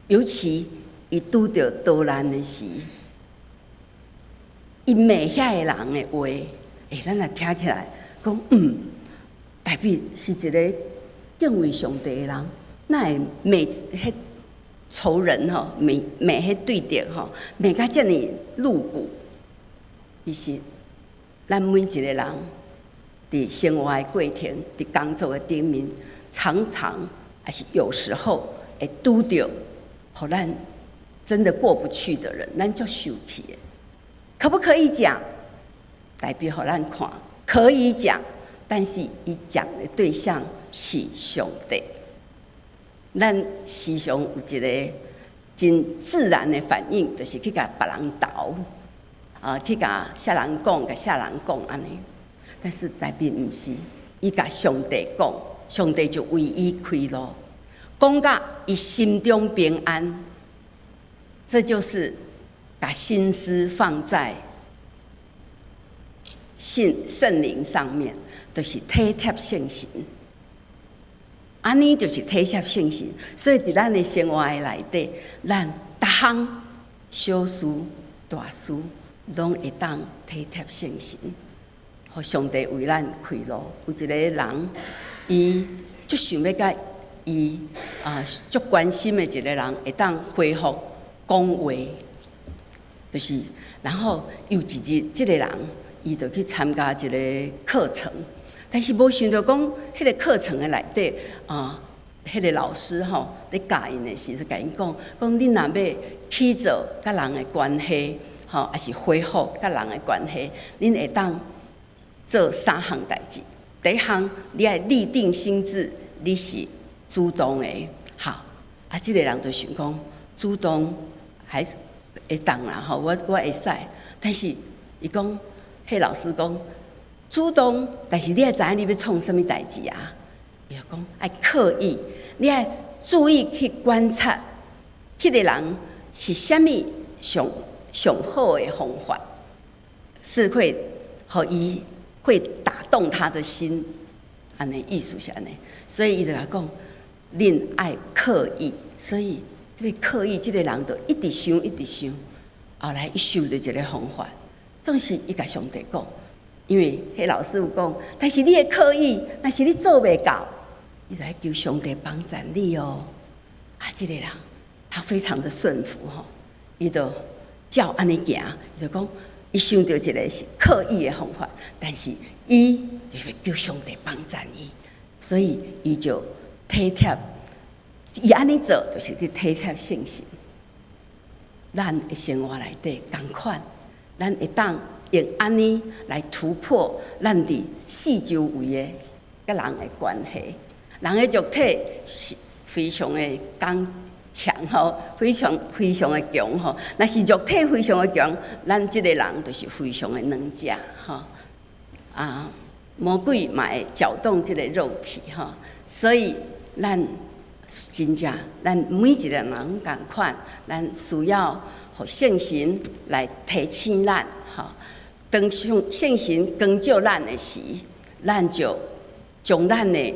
尤其伊拄著多難的時，伊罵遐個人的話，欸，咱若聽起來講，大衛是一個敬畏上帝的人，哪會罵彼仇人吼，罵罵彼對敵吼，罵甲遮爾露骨。其實，咱每一個人佇生活的過程，佇工作的頂面，常常抑是有時候會拄著，予咱真的過不去的人，咱足受氣的。可不可以講？代表予咱看，可以講，但是伊講的對象是上帝。咱時常有一個真自然的反應，就是去共別人鬥，啊，去共啥人講，共啥人講按呢。但是大衛毋是，伊共上帝講，上帝就為伊開路，講甲伊心中平安。這就是把心思放在聖聖靈上面，就是體貼聖神。按呢就是體貼聖神，所以佇咱的生活的內底，咱逐項小事大事，攏會當體貼聖神，予上帝為咱開路。有一個人，伊足想欲佮伊啊足關心的一個人，會當恢復講話，就是然後有一日，這個人伊就去參加一個課程。但是無想著講，彼個課程的內底啊，彼個老師吼咧教𪜶的時陣，共𪜶講，講恁若欲去做佮人的關係，吼，抑是恢復佮人的關係，恁會當做三項代誌。第一項，你愛立定心志，你是主動的，好。啊，這個人就想講，主動還是會當啦，吼，我我會使。但是伊講，彼老師講。主動，但是你愛知影你欲創啥物代誌啊？伊就講愛刻意，你愛注意去觀察，彼個人是啥物上上好的方法，是會予伊會打動他的心，按呢意思是按呢，所以伊就共講，恁愛刻意，所以這个刻意，這个人就一直想，一直想，後來伊想著一个方法，總是伊共上帝講。因為彼老師有講，但是你的刻意，若是你做袂到，你來求上帝幫贊你哦。啊，這個人他非常的順服吼，伊就照按呢行，伊就講，伊想著一个是刻意的方法，但是伊就是求上帝幫贊伊，所以伊就體貼，伊按呢做就是佇體貼聖神。咱的生活內底仝款，咱會當。用按呢來突破咱佇四周圍的佮人的關係，人的肉體是非常的剛強吼，非常非常的強吼。若是肉體非常的強，咱這个人就是非常的軟弱吼。啊，魔鬼嘛會攪動這个肉體吼，所以咱真正，咱每一个人仝款，咱需要予聖神來提醒咱。當上聖神光照咱的時，咱就將咱的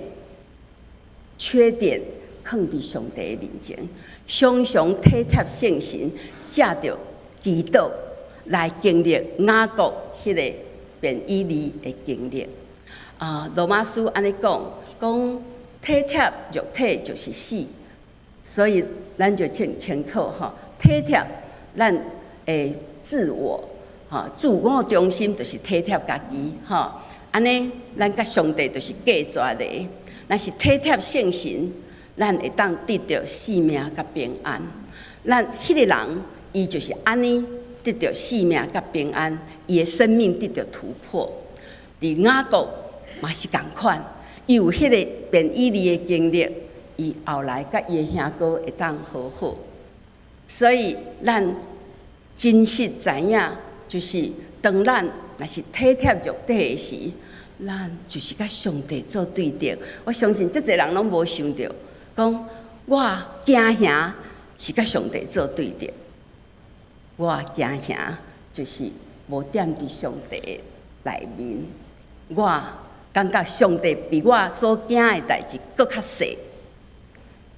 缺點囥佇上帝的面前，常常體貼聖神，藉著祈禱來經歷雅各彼个便以利的經歷。啊，羅馬書按呢講，講體貼肉體就是死，所以咱就清清楚吼，體貼咱的自我。吼，自我中心就是體貼家己，吼，按呢，咱佮上帝就是隔絕的。若是體貼聖神，咱會當得著性命佮平安。咱彼个人，伊就是按呢得著性命佮平安，伊的生命得著突破。佇雅各嘛是仝款，伊有彼个便以利的經歷，伊後來佮伊的兄哥會當和好。所以咱真實知影，就是當咱若是體貼肉體的時，咱就是佮上帝做對敵。我相信足濟人攏無想著，講我驚兄是佮上帝做對敵，我驚兄就是無踮佇上帝內面，我感覺上帝比我所驚的代誌閣較細，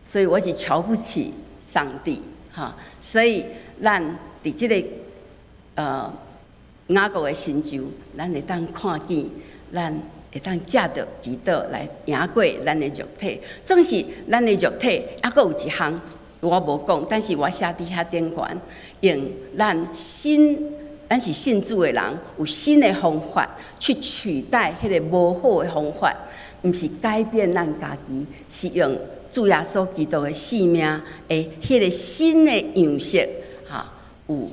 所以我是瞧不起上帝，哈！所以咱佇這个雅各的成就，咱會當看見，咱會當藉著祈禱來贏過咱的肉體。總是咱的肉體猶閣有一項我無講，但是我寫佇遐頂懸，用咱新，咱是信主的人，有新的方法去取代彼个無好的方法，毋是改變咱家己，是用主耶穌基督的性命的彼个新的樣式，哈，有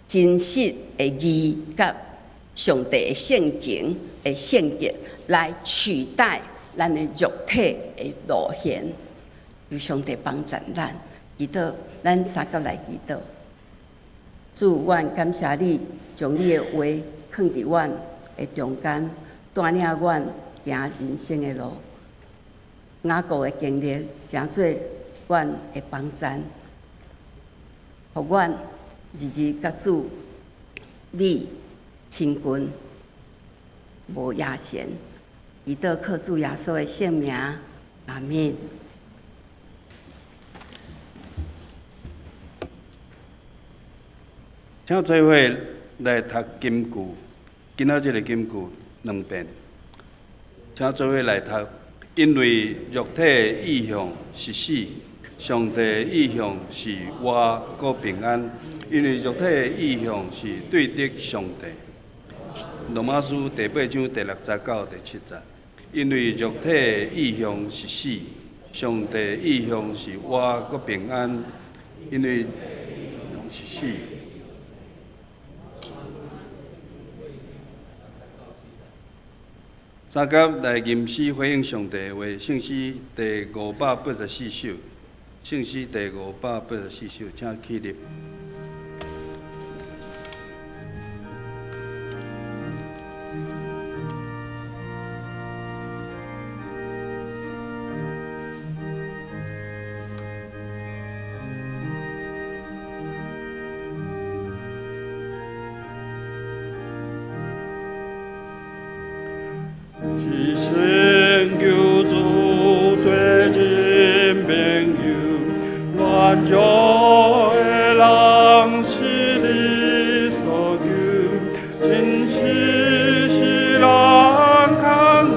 真實的義佮上帝的性情的性格來取代咱的肉體的路線，求上帝幫助咱，祈禱，咱三甲來祈禱。主，阮感謝你，將你的話囥佇阮的中間，帶領阮行人生的路。雅各的經歷，成做阮的幫贊，予阮日日佮主你親近，無野閒。祈禱靠主耶穌的聖名，阿們。請做伙來讀金句，今仔這个金句兩遍。請做伙來讀，因為肉體的意向是死，上帝的意向是活閣平安。因為肉體的意向是對敵上帝。羅馬書第八章第六節到第七節。因為肉體的意向是死，上帝的意向是活閣平安。因為是死。三甲來吟詩回應上帝的話，聖詩第584首，聖詩第584首，請起立。一生求主做真朋友，軟弱的人是你所救，真實是人牽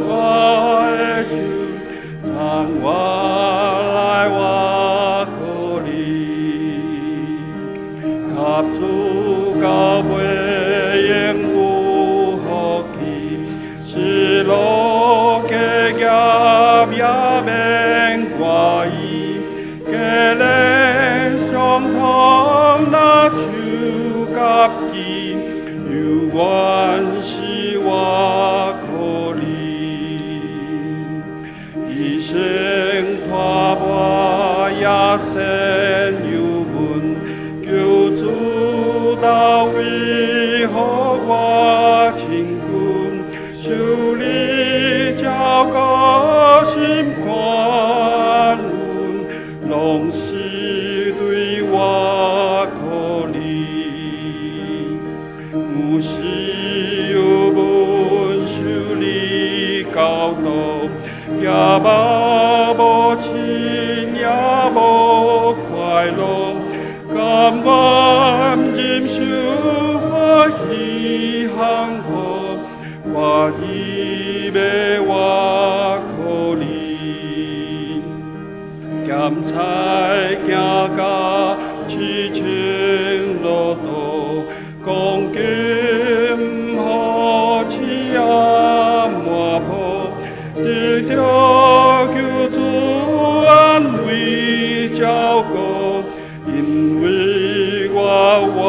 我的手，藏我來我靠你，及主到尾永有福氣，失落家業也免掛意，家人相通若手夾肩，猶原是我可憐。一生拖磨也善有阮，求主大衛予我親近，受你照顧心肝阮，攏是對我可憐。有時有阮受你教導，也嘛無親也無快樂，甘願忍受歡喜幸福，我已欲活可憐。鹹菜行到痴情路途，光景予痴仔满破，得著救主安慰照顧，因為我活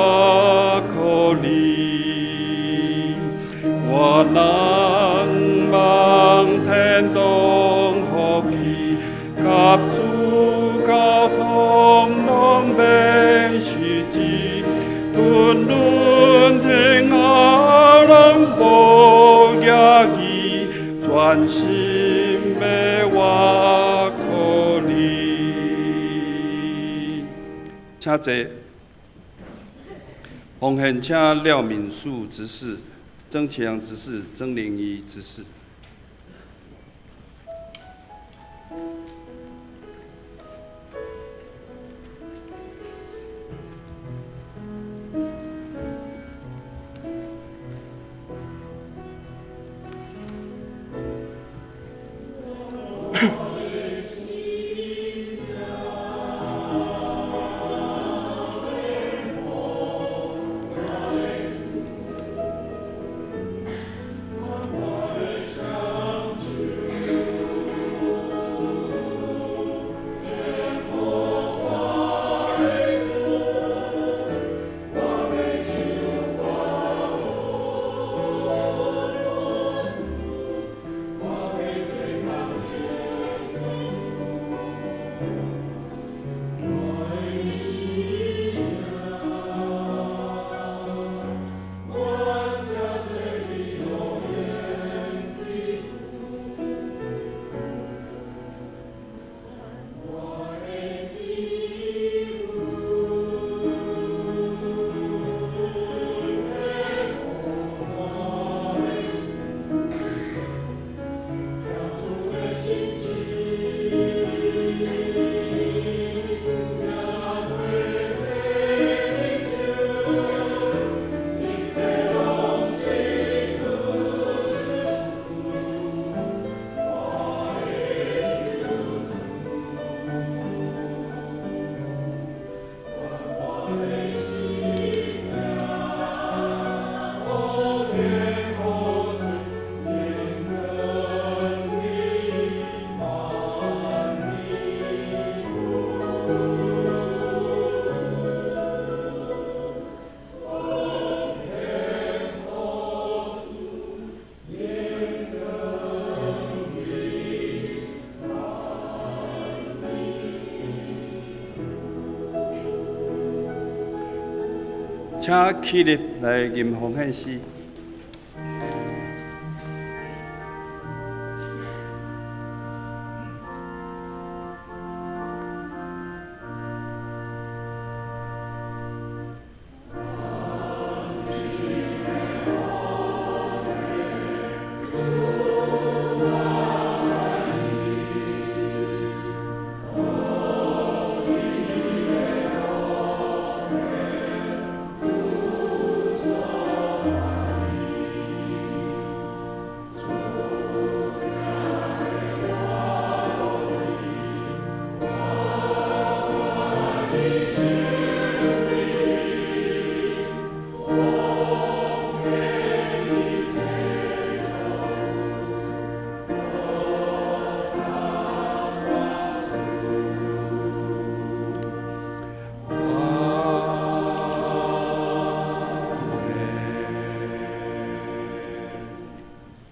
人望天堂福气，佮主交通攏免失志，吞论天后攏無額義，全心欲倚靠你。請坐。奉獻請廖敏樹執事、曾啟陽執事、曾玲儀執事。請起立來吟奉獻詩。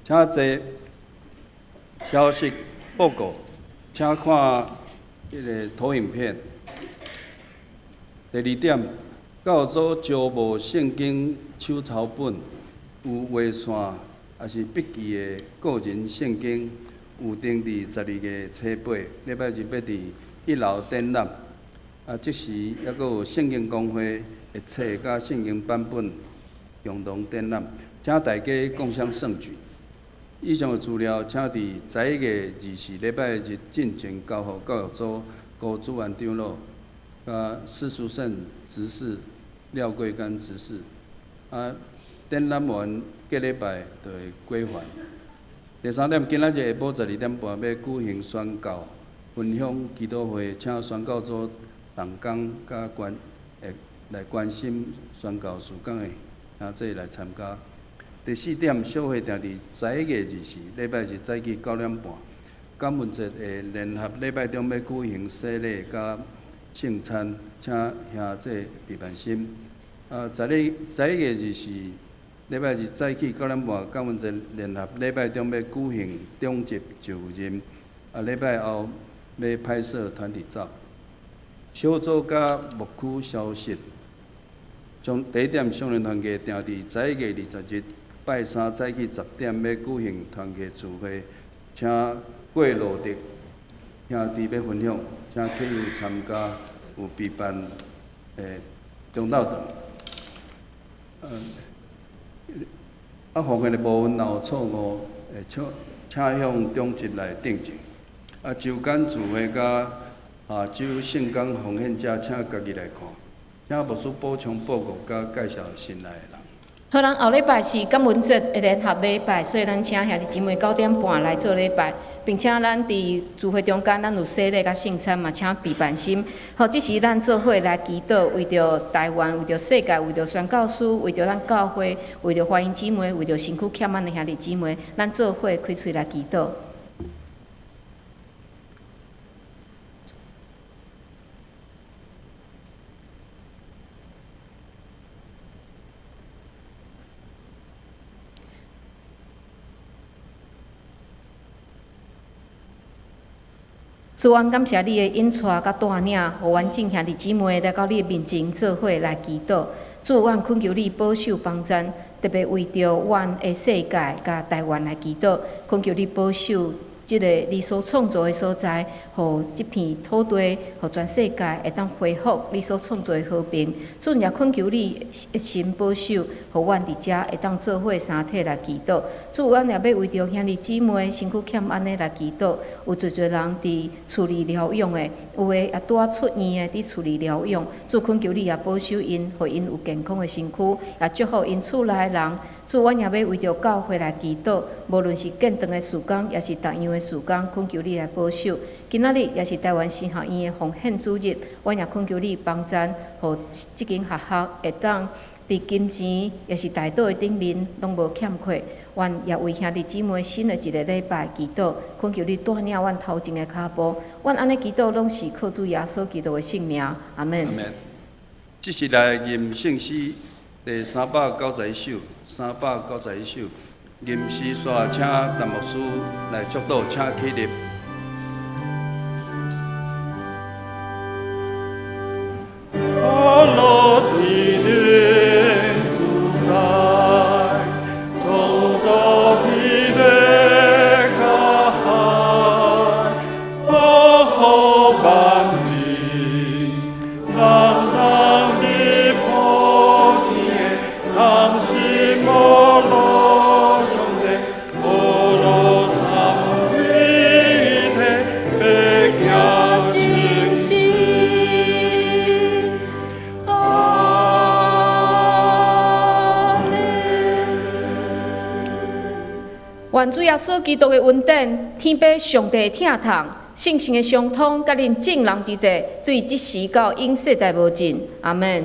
請坐。消息報告，請看彼个投影片。第二點，教組招募聖經手抄本，有畫線抑是筆記的個人聖經，有定佇12月初八禮拜日欲佇一樓展覽。啊，這時猶閣有聖經公會的冊佮聖經版本共同展覽，請大家共襄盛舉。以上的資料，請佇11月24禮拜日進前交予教育組高主安長老、佮施淑勝執事、廖桂甘執事。啊，展覽完隔禮拜就會歸還。第三點，今仔日下晡12點半欲舉行宣教分享祈禱會，請宣教組同工佮關會來關心宣教事工的兄弟來參加。第四點，小會定佇11月24禮拜日早起9點半，感恩節的聯合禮拜中欲舉行洗禮佮聖餐，請兄弟備辦心。啊，11月24礼拜日早起9点半感恩节联合礼拜中欲举行长执就任，啊，礼拜后欲拍摄团体照。小组佮牧区消息，将第一点少年团契定伫11月20日拜三早起10点欲举行团契聚会，请郭罗德兄弟欲分享，请客友参加有备办的中昼顿。啊，奉献的部分若有错误，会请请向长执来订正。啊，周间聚会佮下周圣工奉献者，请家己来看。请牧师补充报告佮介绍新来的人。好，咱后礼拜是感恩节的联合礼拜，所以咱请兄弟姊妹9点半来做礼拜，并且咱伫聚会中间，咱有洗礼佮圣餐嘛，请备办心。好，这时咱做伙来祈祷，为著台湾，为著世界，为著宣教师，为著咱教会，为著华英姊妹，为著身躯欠安的兄弟姊妹，咱做伙开喙来祈祷。主，阮感谢你的引带佮带领，予阮众兄弟姊妹来到你的面前做伙来祈祷。主，阮恳求你保守帮赞，特别为著阮的世界佮台湾来祈祷，恳求你保守这个你所创造的所在，予这片土地，予全世界会当恢复你所创造的和平。主也恳求你的神保守，予阮伫遮会当做伙三体来祈祷。主，阮也欲为著兄弟姊妹身躯欠安的来祈祷，有济济人伫厝里疗养的，有的也拄仔出院的伫厝里疗养。主恳求你也保守𪜶，予𪜶有健康的身躯，也祝福𪜶厝内的人。主，阮也欲为著教会来祈祷，无论是建堂的事工，抑是逐样的事工，恳求你来保守。今仔日也是台湾神学院的奉献主日，阮也恳求你帮赞，予这间学校会当伫金钱，抑是代祷的顶面，拢无欠缺。阮也为兄弟姊妹新的一个礼拜祈祷，恳求你带领阮头前的跤步。阮按呢祈祷，拢是靠主耶稣基督的圣名。阿们。阿们。这是来吟圣诗第391首，391首。吟诗煞，请陈牧师来祝祷，请起立。阿拉的灵住在，创造天地甲海，保护万民，人人的普天，人心无路上帝，无路三位一体，白行信心。阿门。愿主耶稣基督的恩典、天父上帝的疼痛、圣神的相通，佮恁众人伫咧，对这时到永世代无尽。阿们。